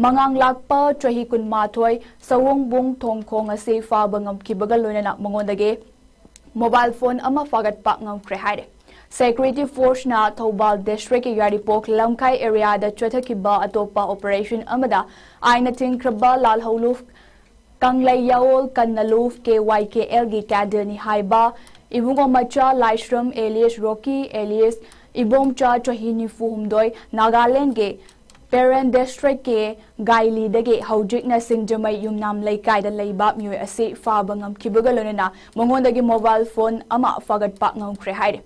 ꯃꯉꯥꯡꯂꯥꯛꯄ ꯆꯍꯤ ꯀꯨꯟꯃꯥꯊꯣꯏ ꯁꯑꯣꯡꯕꯨꯡ ꯊꯣꯡꯈꯣꯡ ꯑꯁꯤ ꯐꯥꯕ ꯉꯝꯈꯤꯕꯒ ꯂꯣꯏꯅꯅ ꯃꯉꯣꯟꯗꯒꯤ mobile phone ꯑꯃ ꯐꯥꯒꯠꯄ ꯉꯝꯈ꯭ꯔꯦ ꯍꯥꯏꯔꯦ꯫ Security forceꯅ ꯊꯧꯕꯥꯜ districtꯀꯤ ꯌꯥꯏꯔꯤꯄꯣꯛ ꯂꯝꯈꯥꯏ areaꯗ ꯆꯠꯊꯈꯤꯕ ꯑꯇꯣꯞꯄ operation ꯑꯃꯗ ꯑꯥꯏꯟꯅ ꯊꯤꯡꯈ꯭ꯔꯕ ꯂꯥꯜꯍꯧꯂꯨꯞ ꯀꯪꯂꯩ ꯌꯥꯑꯣꯜ ꯀꯟꯅꯂꯨꯞ KYKLꯒꯤ cadreꯅꯤ ꯍꯥꯏꯕ ꯏꯕꯨꯡꯉꯣ ꯃꯆꯥ ꯂꯥꯏꯁ꯭ꯔꯝ alias ꯔꯣꯀꯤ alias ꯏꯕꯣꯝꯆꯥ ꯆꯍꯤ ꯅꯤꯐꯨ ꯍꯨꯝꯗꯣꯏ ꯅꯥꯒꯥꯂꯦꯟꯗꯒꯤ ꯄꯦꯔꯦꯟ districtꯀꯤ ꯒꯥꯏꯂꯤꯗꯒꯤ ꯍꯧꯖꯤꯛꯅ ꯁꯤꯡꯖꯃꯩ ꯌꯨꯝꯅꯥꯝ ꯂꯩꯀꯥꯏꯗ ꯂꯩꯕ ꯃꯤꯑꯣꯏ ꯑꯁꯤ ꯐꯥꯕ ꯉꯝꯈꯤꯕꯒ ꯂꯣꯏꯅꯅ ꯃꯉꯣꯟꯗꯒꯤ mobile phone ꯑꯃ ꯐꯥꯒꯠꯄ ꯉꯝꯈ꯭ꯔꯦ ꯍꯥꯏꯔꯤ꯫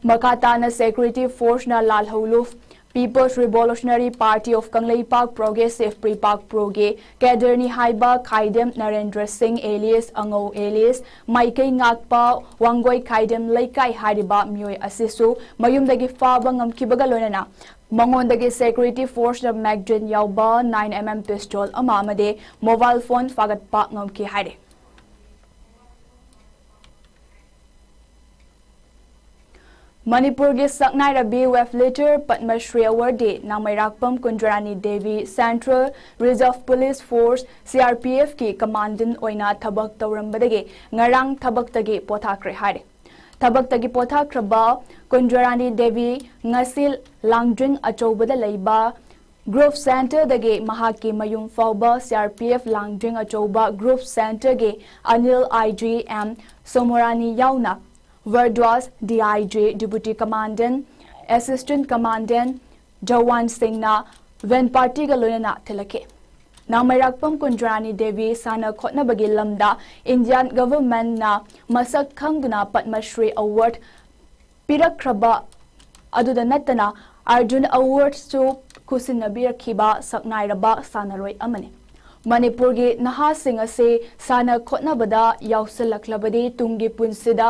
ꯃꯈꯥ ꯇꯥꯅ security forceꯅ ꯂꯥꯜꯍꯧꯂꯨꯞ People's Revolutionary Party of Kangleipak Progressive, PREPAK Pro ꯒꯤ cadre ꯅꯤ ꯍꯥꯏꯕ ꯈꯥꯏꯗꯦꯝ ꯅꯔꯦꯟꯗ꯭ꯔ ꯁꯤꯡ alias ꯑꯉꯧ alias ꯃꯥꯏꯀꯩ ꯉꯥꯛꯄ ꯋꯥꯡꯒꯣꯏ ꯈꯥꯏꯗꯦꯝ ꯂꯩꯀꯥꯏ ꯍꯥꯏꯔꯤꯕ ꯃꯤꯑꯣꯏ ꯑꯁꯤꯁꯨ ꯃꯌꯨꯝꯗꯒꯤ ꯐꯥꯕ ꯉꯝꯈꯤꯕꯒ ꯂꯣꯏꯅꯅ ꯃꯉꯣꯟꯗꯒꯤ security force ꯗ magazine ꯌꯥꯎꯕ nine M M pistol ꯑꯃ ꯑꯃꯗꯤ mobile phone ꯐꯥꯒꯠꯄ ꯉꯝꯈꯤ ꯍꯥꯏꯔꯤ꯫ ꯃꯅꯤꯄꯨꯔꯒꯤ ꯁꯛꯅꯥꯏꯔꯕꯤ wave lifter Padma Shri awardee ꯅꯥꯃꯩꯔꯥꯛꯄꯝ ꯀꯨꯟꯖꯔꯥꯅꯤ Devi Central Reserve Police Force, C R P F ꯀꯤ commandant ꯑꯣꯏꯅ ꯊꯕꯛ ꯇꯧꯔꯝꯕꯗꯒꯤ ꯉꯔꯥꯡ ꯊꯕꯛꯇꯒꯤ ꯄꯣꯊꯥꯈ꯭ꯔꯦ ꯍꯥꯏꯔꯦ꯫ ꯊꯕꯛꯇꯒꯤ ꯄꯣꯊꯥꯈ꯭ꯔꯕ ꯀꯨꯟꯖꯔꯥꯅꯤ ꯗꯦꯕꯤ ꯉꯁꯤ ꯂꯥꯡꯗ꯭ꯔꯤꯡ ꯑꯆꯧꯕꯗ ꯂꯩꯕ Group Centre ꯗꯒꯤ ꯃꯍꯥꯛꯀꯤ ꯃꯌꯨꯝ ꯐꯥꯎꯕ C R P F ꯂꯥꯡꯗ꯭ꯔꯤꯡ ꯑꯆꯧꯕ Group Centre ꯒꯤ ꯑꯅꯤꯜ I G M ꯁꯣꯃꯣꯔꯥꯅꯤ ꯌꯥꯎꯅ ꯚꯔꯗ꯭ꯋꯥꯖ D I G, Deputy Commandant, Assistant Commandant ꯖꯋꯥꯟꯁꯤꯡꯅ van party ꯒ ꯂꯣꯏꯅꯅ ꯊꯤꯜꯂꯛꯈꯤ꯫ ꯅꯥꯃꯩꯔꯥꯛꯄꯝ ꯀꯨꯟꯖꯔꯥꯅꯤ ꯗꯦꯕꯤ ꯁꯥꯟꯅ ꯈꯣꯠꯅꯕꯒꯤ ꯂꯝꯗ Indian government ꯅ ꯃꯁꯛ ꯈꯪꯗꯨꯅ ꯄꯗꯃ ꯁ꯭ꯔꯤ award ꯄꯤꯔꯛꯈ꯭ꯔꯕ ꯑꯗꯨꯗ ꯅꯠꯇꯅ Arjun Award ꯁꯨ ꯈꯨꯠꯁꯤꯟꯅꯕꯤꯔꯛꯈꯤꯕ ꯁꯛꯅꯥꯏꯔꯕ ꯁꯥꯟꯅꯔꯣꯏ ꯑꯃꯅꯤ꯫ ꯃꯅꯤꯄꯨꯔꯒꯤ ꯅꯍꯥꯁꯤꯡ ꯑꯁꯤ ꯁꯥꯟꯅ ꯈꯣꯠꯅꯕꯗ ꯌꯥꯎꯁꯤꯜꯂꯛꯂꯕꯗꯤ ꯇꯨꯡꯒꯤ ꯄꯨꯟꯁꯤꯗ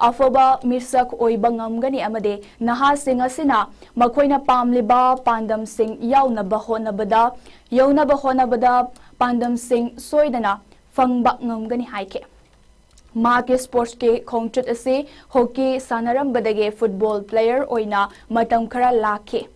ꯑꯐꯕ ꯃꯤꯁꯛ ꯑꯣꯏꯕ ꯉꯝꯒꯅꯤ ꯑꯃꯗꯤ ꯅꯍꯥꯁꯤꯡ ꯑꯁꯤꯅ ꯃꯈꯣꯏꯅ ꯄꯥꯝꯂꯤꯕ ꯄꯥꯟꯗꯝꯁꯤꯡ ꯌꯥꯎꯅꯕ ꯍꯣꯠꯅꯕꯗ, ꯌꯧꯅꯕ ꯍꯣꯠꯅꯕꯗ ꯄꯥꯟꯗꯝꯁꯤꯡ ꯁꯣꯏꯗꯅ ꯐꯪꯕ ꯉꯝꯒꯅꯤ ꯍꯥꯏꯈꯤ꯫ ꯃꯍꯥꯛꯀꯤ sports ꯀꯤ ꯈꯣꯡꯆꯠ ꯑꯁꯤ hockey ꯁꯥꯟꯅꯔꯝꯕꯗꯒꯤ football player ꯑꯣꯏꯅ ꯃꯇꯝ ꯈꯔ ꯂꯥꯛꯈꯤ꯫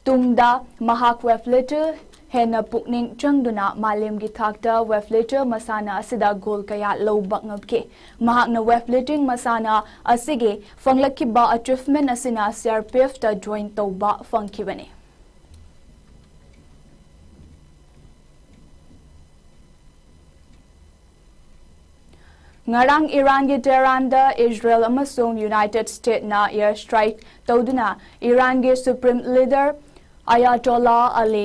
ꯇꯨꯡꯗ ꯃꯍꯥꯛ wave lifter ꯍꯦꯟꯅ ꯄꯨꯛꯅꯤꯡ ꯆꯪꯗꯨꯅ ꯃꯥꯂꯦꯝꯒꯤ ꯊꯥꯛꯇ wave lifter ꯃꯁꯥꯟꯅ ꯑꯁꯤꯗ gold ꯀꯌꯥ ꯂꯧꯕ ꯉꯝꯈꯤ꯫ ꯃꯍꯥꯛꯅ wave lifting ꯃꯁꯥꯟꯅ ꯑꯁꯤꯒꯤ ꯐꯪꯂꯛꯈꯤꯕ achievement ꯑꯁꯤꯅ C R P F ꯇ join ꯇꯧꯕ ꯐꯪꯈꯤꯕꯅꯤ꯫ ꯉꯔꯥꯡ ꯏꯔꯥꯟꯒꯤ ꯇꯦꯍꯔꯥꯟꯗ ꯏꯖꯔꯦꯜ ꯑꯃꯁꯨꯡ ꯌꯨꯅꯥꯏꯇꯦꯗ ꯁ꯭ꯇꯦꯠꯅ air strike ꯇꯧꯗꯨꯅ ꯏꯔꯥꯟꯒꯤ supreme leader ꯑꯌꯥꯇꯣꯂꯥ ꯑꯂꯤ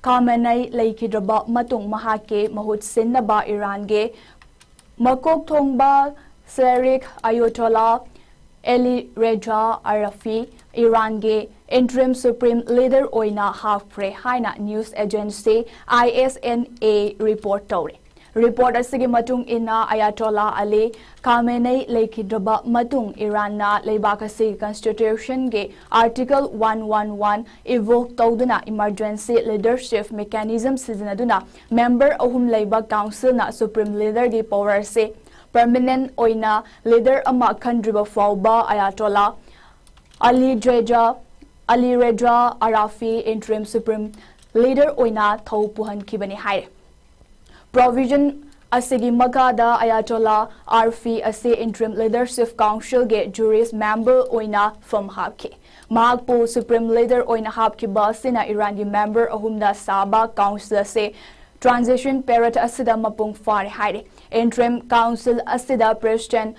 ꯈꯥꯃꯦꯅꯩ ꯂꯩꯈꯤꯗ꯭ꯔꯕ ꯃꯇꯨꯡ ꯃꯍꯥꯛꯀꯤ ꯃꯍꯨꯠ ꯁꯤꯟꯅꯕ ꯏꯔꯥꯟꯒꯤ ꯃꯀꯣꯛ ꯊꯣꯡꯕ ꯁꯦꯔꯤꯛ ꯑꯌꯣꯇꯣꯂꯥ ꯑꯦꯂꯤ ꯔꯦꯖꯥ ꯑꯔꯥꯐꯤ ꯏꯔꯥꯟꯒꯤ interim supreme leader ꯑꯣꯏꯅ ꯍꯥꯞꯈ꯭ꯔꯦ ꯍꯥꯏꯅ news agency I S N A report ꯇꯧꯔꯤ꯫ Report ꯑꯁꯤꯒꯤ ꯃꯇꯨꯡ ꯏꯟꯅ, ꯑꯌꯥꯇꯣꯂꯥ ꯑꯂꯤ ꯈꯥꯃꯦꯅꯩ ꯂꯩꯈꯤꯗ꯭ꯔꯕ ꯃꯇꯨꯡ, ꯏꯔꯥꯟꯅ ꯂꯩꯕꯥꯛ ꯑꯁꯤꯒꯤ constitutionꯒꯤ article one one one evoke ꯇꯧꯗꯨꯅ emergency leadership mechanism ꯁꯤꯖꯤꯟꯅꯗꯨꯅ member ꯑꯍꯨꯝ ꯂꯩꯕ councilꯅ supreme leaderꯒꯤ power ꯑꯁꯤ permanent ꯑꯣꯏꯅ leader ꯑꯃ ꯈꯟꯗ꯭ꯔꯤꯕ ꯐꯥꯎꯕ ꯑꯌꯥꯇꯣꯂꯥ ꯑꯂꯤ ꯔꯦꯖꯥ, ꯑꯂꯤ ꯔꯦꯖꯥ ꯑꯔꯥꯐꯤ interim supreme leader ꯑꯣꯏꯅ ꯊꯧ ꯄꯨꯍꯟꯈꯤꯕꯅꯤ ꯍꯥꯏꯔꯦ꯫ Provision ꯑꯁꯤꯒꯤ ꯃꯈꯥꯗ ꯑꯌꯥꯇꯣꯂꯥ ꯑꯥꯔꯐꯤ ꯑꯁꯤ interim leadership councilꯒꯤ jurist member ꯑꯣꯏꯅ ꯐꯝ ꯍꯥꯞꯈꯤ꯫ ꯃꯍꯥꯛꯄꯨ supreme leader ꯑꯣꯏꯅ ꯍꯥꯞꯈꯤꯕ ꯑꯁꯤꯅ ꯏꯔꯥꯟꯒꯤ member ꯑꯍꯨꯝꯅ ꯁꯥꯕ council ꯑꯁꯤ transition period ꯑꯁꯤꯗ ꯃꯄꯨꯡ ꯐꯥꯔꯦ ꯍꯥꯏꯔꯤ꯫ Interim council ꯑꯁꯤꯗ President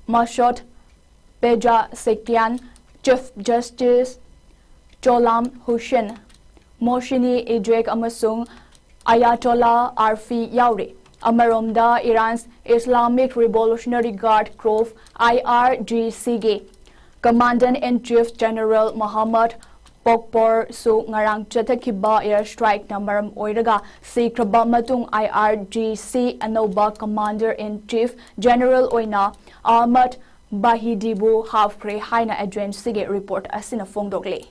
ꯃꯁꯣꯗ ꯄꯦꯖꯥꯁꯦꯀꯤꯌꯥꯟ, Chief Justice ꯆꯣꯂꯥꯝ ꯍꯨꯁꯦꯟ, ꯃꯣꯁꯤꯅꯤ ꯏꯗ꯭ꯔꯦꯛ ꯑꯃꯁꯨꯡ ꯑꯌꯥꯇꯣꯂꯥ ꯑꯥꯔꯐꯤ ꯌꯥꯎꯔꯤ꯫ ꯑꯃꯔꯣꯝꯗ, Iran's Islamic Revolutionary Guard Corps, I R G Cꯒꯤ Commander in Chief General Mohammad ꯄꯣꯛꯄꯣꯔꯁꯨ ꯉꯔꯥꯡ ꯆꯠꯊꯈꯤꯕ air strikeꯅ ꯃꯔꯝ ꯑꯣꯏꯔꯒ ꯁꯤꯈ꯭ꯔꯕ ꯃꯇꯨꯡ, I R G C ꯑꯅꯧꯕ Commander in Chief General ꯑꯣꯏꯅ ꯑꯍꯃꯗ ꯕꯥꯍꯤꯗꯤꯕꯨ ꯍꯥꯞꯈ꯭ꯔꯦ ꯍꯥꯏꯅ agencyꯒꯤ report ꯑꯁꯤꯅ ꯐꯣꯡꯗꯣꯛꯂꯤ꯫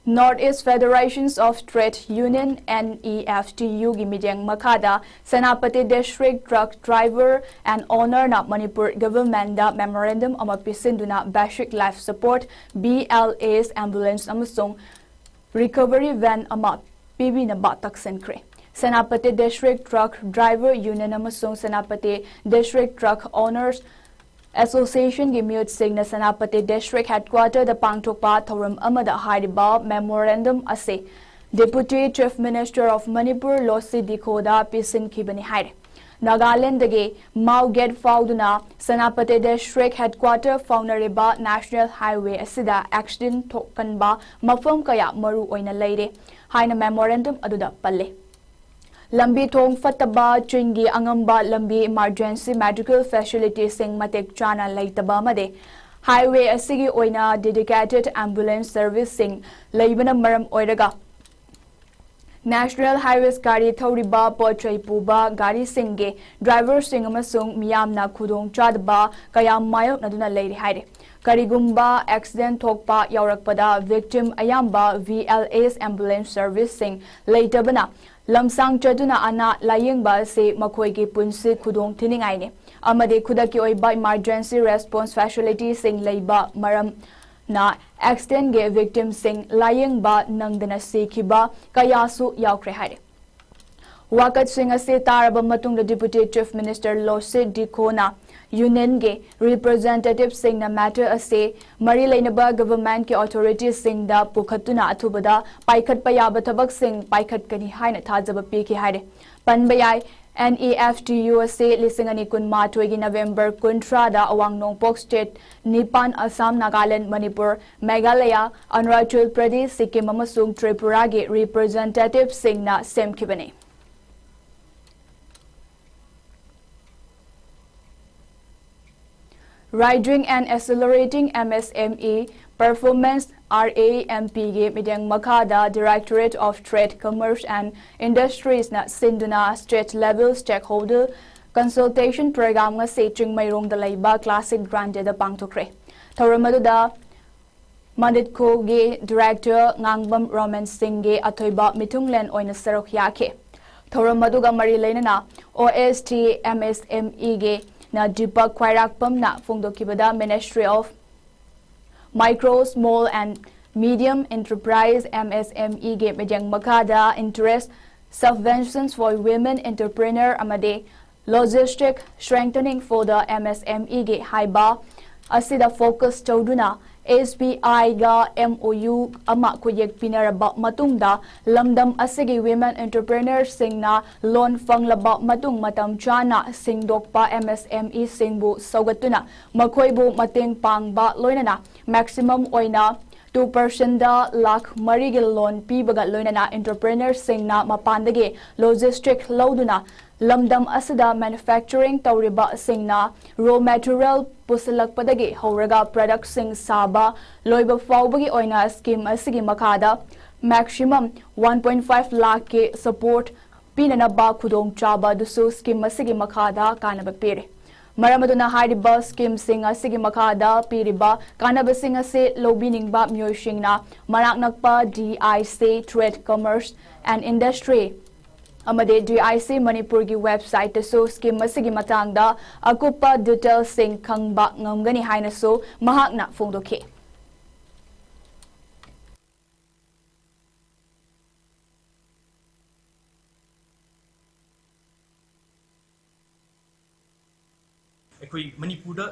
North East Federations of Trade Union, N E F T Uꯒꯤ ꯃꯤꯠꯌꯦꯡ ꯃꯈꯥꯗ Senapati District Truck Driver and Ownerꯅ Manipur governmentꯗ memorandum ꯑꯃ ꯄꯤꯁꯤꯟꯗꯨꯅ Basic Life Support, B L S, ambulance ꯑꯃꯁꯨꯡ recovery van ꯑꯃ ꯄꯤꯕꯤꯅꯕ ꯇꯛꯁꯤꯟꯈ꯭ꯔꯦ꯫ Senapati District Truck Driver Union ꯑꯃꯁꯨꯡ Senapati District Truck Owners Associationꯒꯤ ꯃꯤꯍꯨꯠꯁꯤꯡꯅ Senapati District Headquarterꯗ ꯄꯥꯡꯊꯣꯛꯄ ꯊꯧꯔꯝ ꯑꯃꯗ ꯍꯥꯏꯔꯤꯕ memorandum ꯑꯁꯤ Deputy Chief Minister of Manipur ꯂꯣꯁꯤ ꯗꯤꯈꯣꯗ ꯄꯤꯁꯤꯟꯈꯤꯕꯅꯤ ꯍꯥꯏꯔꯤ꯫ ꯅꯥꯒꯥꯂꯦꯟꯗꯒꯤ ꯃꯥꯎ gate ꯐꯥꯎꯗꯨꯅ Senapati District Headquarter ꯐꯥꯎꯅꯔꯤꯕ National Highway ꯑꯁꯤꯗ accident ꯊꯣꯛꯀꯟꯕ ꯃꯐꯝ ꯀꯌꯥ ꯃꯔꯨ ꯑꯣꯏꯅ ꯂꯩꯔꯦ ꯍꯥꯏꯅ memorandum ꯑꯗꯨꯗ ꯄꯜꯂꯤ꯫ ꯂꯝꯕꯤ ꯊꯣꯡ ꯐꯠꯇꯕ, ꯆꯤꯡꯒꯤ ꯑꯉꯝꯕ ꯂꯝꯕꯤ, emergency medical facility ꯁꯤꯡ ꯃꯇꯤꯛ ꯆꯥꯅ ꯂꯩꯇꯕ ꯑꯃꯗꯤ highway ꯑꯁꯤꯒꯤ ꯑꯣꯏꯅ dedicated ambulance service ꯁꯤꯡ ꯂꯩꯕꯅ ꯃꯔꯝ ꯑꯣꯏꯔꯒ National Highways ꯒꯥꯔꯤ ꯊꯧꯔꯤꯕ, ꯄꯣꯠ ꯆꯩ ꯄꯨꯕ ꯒꯥꯔꯤꯁꯤꯡꯒꯤ driver ꯁꯤꯡ ꯑꯃꯁꯨꯡ ꯃꯤꯌꯥꯝꯅ ꯈꯨꯗꯣꯡ ꯆꯥꯗꯕ ꯀꯌꯥ ꯃꯥꯌꯣꯛꯅꯗꯨꯅ ꯂꯩꯔꯤ ꯍꯥꯏꯔꯤ꯫ ꯀꯔꯤꯒꯨꯝꯕ accident ꯊꯣꯛꯄ ꯌꯥꯎꯔꯛꯄꯗ victim ꯑꯌꯥꯝꯕ V L S ambulance service ꯁꯤꯡ ꯂꯩꯇꯕꯅ ꯂꯝꯁꯥꯡ ꯆꯠꯇꯨꯅ ꯑꯅꯥ ꯂꯥꯌꯦꯡꯕ ꯑꯁꯤ ꯃꯈꯣꯏꯒꯤ ꯄꯨꯟꯁꯤ ꯈꯨꯗꯣꯡ ꯊꯤꯅꯤꯡꯉꯥꯏꯅꯤ ꯑꯃꯗꯤ ꯈꯨꯗꯛꯀꯤ ꯑꯣꯏꯕ emergency response facility ꯁꯤꯡ ꯂꯩꯕ ꯃꯔꯝꯅ accident ꯒꯤ victim ꯁꯤꯡ ꯂꯥꯌꯦꯡꯕ ꯅꯪꯗꯅ ꯁꯤꯈꯤꯕ ꯀꯌꯥꯁꯨ ꯌꯥꯎꯈ꯭ꯔꯦ ꯍꯥꯏꯔꯤ꯫ ꯋꯥꯀꯠꯁꯤꯡ ꯑꯁꯤ ꯇꯥꯔꯕ ꯃꯇꯨꯡꯗ Deputy Chief Minister ꯂꯣꯁꯤꯠ ꯗꯤꯈꯣꯅ Union ꯒꯤ representative ꯁꯤꯡꯅ matter ꯑꯁꯤ ꯃꯔꯤ ꯂꯩꯅꯕ government ꯀꯤ authority ꯁꯤꯡꯗ ꯄꯨꯈꯠꯇꯨꯅ ꯑꯊꯨꯕꯗ ꯄꯥꯏꯈꯠꯄ ꯌꯥꯕ ꯊꯕꯛꯁꯤꯡ ꯄꯥꯏꯈꯠꯀꯅꯤ ꯍꯥꯏꯅ ꯊꯥꯖꯕ ꯄꯤꯈꯤ ꯍꯥꯏꯔꯤ꯫ ꯄꯟꯕ ꯌꯥꯏ, N E F T U ꯑꯁꯤ ꯂꯤꯁꯤꯡ ꯑꯅꯤ ꯀꯨꯟꯃꯥꯊꯣꯏꯒꯤ November ꯀꯨꯟꯊ꯭ꯔꯥꯗ ꯑꯋꯥꯡ ꯅꯣꯡꯄꯣꯛ state ꯅꯤꯄꯥꯟ, ꯑꯁꯥꯝ, ꯅꯥꯒꯥꯂꯦꯟ, ꯃꯅꯤꯄꯨꯔ, ꯃꯦꯘꯥꯂꯌꯥ, ꯑꯔꯨꯅꯥꯆꯜ ꯄ꯭ꯔꯗꯦꯁ, ꯁꯤꯛꯀꯤꯝ ꯑꯃꯁꯨꯡ ꯇ꯭ꯔꯤꯄꯨꯔꯥꯒꯤ representative ꯁꯤꯡꯅ ꯁꯦꯝꯈꯤꯕꯅꯤ꯫ Riding and Accelerating M S M E Performance, R A M P ꯒꯤ ꯃꯤꯠꯌꯦꯡ ꯃꯈꯥꯗ Directorate of Trade, Commerce and Industries ꯅ ꯁꯤꯟꯗꯨꯅ state level stakeholder consultation program ꯉꯁꯤ ꯆꯤꯡꯃꯩꯔꯣꯡꯗ ꯂꯩꯕ Classic Grande ꯗ ꯄꯥꯡꯊꯣꯛꯈ꯭ꯔꯦ꯫ ꯊꯧꯔꯝ ꯑꯗꯨꯗ ꯃꯥꯅꯤꯠꯈꯣꯒꯤ director ꯉꯥꯡꯕꯝ ꯔꯣꯃꯟ ꯁꯤꯡꯒꯤ ꯑꯊꯣꯏꯕ ꯃꯤꯊꯨꯡꯂꯦꯟ ꯑꯣꯏꯅ ꯁꯔꯨꯛ ꯌꯥꯈꯤ꯫ ꯊꯧꯔꯝ ꯑꯗꯨꯒ ꯃꯔꯤ ꯂꯩꯅꯅ O S T M S M E ꯒꯤ ꯅ Deepak ꯈ꯭ꯋꯥꯏꯔꯥꯛꯄꯝꯅ ꯐꯣꯡꯗꯣꯛꯈꯤꯕꯗ, Ministry of Micro, Small and Medium Enterprise, M S M E ꯒꯤ ꯃꯤꯠꯌꯦꯡ ꯃꯈꯥꯗ Interest Subventions for Women Entrepreneur ꯑꯃꯗꯤ Logistic Strengthening for the M S M E ꯒꯤ ꯍꯥꯏꯕ ꯑꯁꯤꯗ focus ꯇꯧꯗꯨꯅ S B I ꯒ M O U ꯑꯃ ꯈꯨꯌꯦꯛ ꯄꯤꯅꯔꯕ ꯃꯇꯨꯡꯗ, ꯂꯝꯗꯝ ꯑꯁꯤꯒꯤ women entrepreneur ꯁꯤꯡꯅ loan ꯐꯪꯂꯕ ꯃꯇꯨꯡ ꯃꯇꯝ ꯆꯥꯅ ꯁꯤꯡꯗꯣꯛꯄ M S M E ꯁꯤꯡꯕꯨ ꯁꯧꯒꯠꯇꯨꯅ ꯃꯈꯣꯏꯕꯨ ꯃꯇꯦꯡ ꯄꯥꯡꯕ ꯂꯣꯏꯅꯅ maximum ꯑꯣꯏꯅ ꯇꯨ ꯄꯔꯁꯦꯟꯗ ꯂꯥꯈ ꯃꯔꯤꯒꯤ ꯂꯣꯟ ꯄꯤꯕꯒ ꯂꯣꯏꯅꯅ ꯏꯟꯇꯔꯄ꯭ꯔꯦꯅꯔꯁꯤꯡꯅ ꯃꯄꯥꯟꯗꯒꯤ ꯂꯣꯖꯤꯁꯇꯤꯛ ꯂꯧꯗꯨꯅ ꯂꯝꯗꯝ ꯑꯁꯤꯗ ꯃꯦꯅꯨꯐꯦꯛꯆꯔꯤꯡ ꯇꯧꯔꯤꯕꯁꯤꯡꯅ ꯔꯣ ꯃꯦꯇꯔꯤꯌꯦꯜ ꯄꯨꯁꯤꯜꯂꯛꯄꯗꯒꯤ ꯍꯧꯔꯒ ꯄ꯭ꯔꯗꯛꯁꯤꯡ ꯁꯥꯕ ꯂꯣꯏꯕ ꯐꯥꯎꯕꯒꯤ ꯑꯣꯏꯅ ꯁ꯭ꯀꯤꯝ ꯑꯁꯤꯒꯤ ꯃꯈꯥꯗ ꯃꯦꯛꯁꯤꯃꯝ ꯋꯥꯟ ꯄꯣꯏꯟ ꯐꯥꯏꯚ ꯂꯥꯈꯀꯤ ꯁꯄꯣꯔꯠ ꯄꯤꯅꯅꯕ ꯈꯨꯗꯣꯡꯆꯥꯕ ꯑꯗꯨꯁꯨ ꯁ꯭ꯀꯤꯝ ꯑꯁꯤꯒꯤ ꯃꯈꯥꯗ ꯀꯥꯟꯅꯕ ꯄꯤꯔꯤ꯫ ꯃꯔꯝ ꯑꯗꯨꯅ ꯍꯥꯏꯔꯤꯕ ꯁ꯭ꯀꯤꯝꯁꯤꯡ ꯑꯁꯤꯒꯤ ꯃꯈꯥꯗ ꯄꯤꯔꯤꯕ ꯀꯥꯟꯅꯕꯁꯤꯡ ꯑꯁꯤ ꯂꯧꯕꯤꯅꯤꯡꯕ ꯃꯤꯑꯣꯏꯁꯤꯡꯅ ꯃꯅꯥꯛ ꯅꯛꯄ D I C, Trade, Commerce and Industry ꯑꯃꯗꯤ D I C ꯃꯅꯤꯄꯨꯔꯒꯤ ꯋꯦꯕꯁꯥꯏꯠꯇꯁꯨ ꯁ꯭ꯀꯤꯝ ꯑꯁꯤꯒꯤ ꯃꯇꯥꯡꯗ ꯑꯀꯨꯞꯄ ꯗꯤꯇꯦꯜꯁꯤꯡ ꯈꯪꯕ ꯉꯝꯒꯅꯤ ꯍꯥꯏꯅꯁꯨ ꯃꯍꯥꯛꯅ ꯐꯣꯡꯗꯣꯛꯈꯤ꯫ ꯑꯩꯈꯣꯏ ꯃꯅꯤꯄꯨꯔꯗ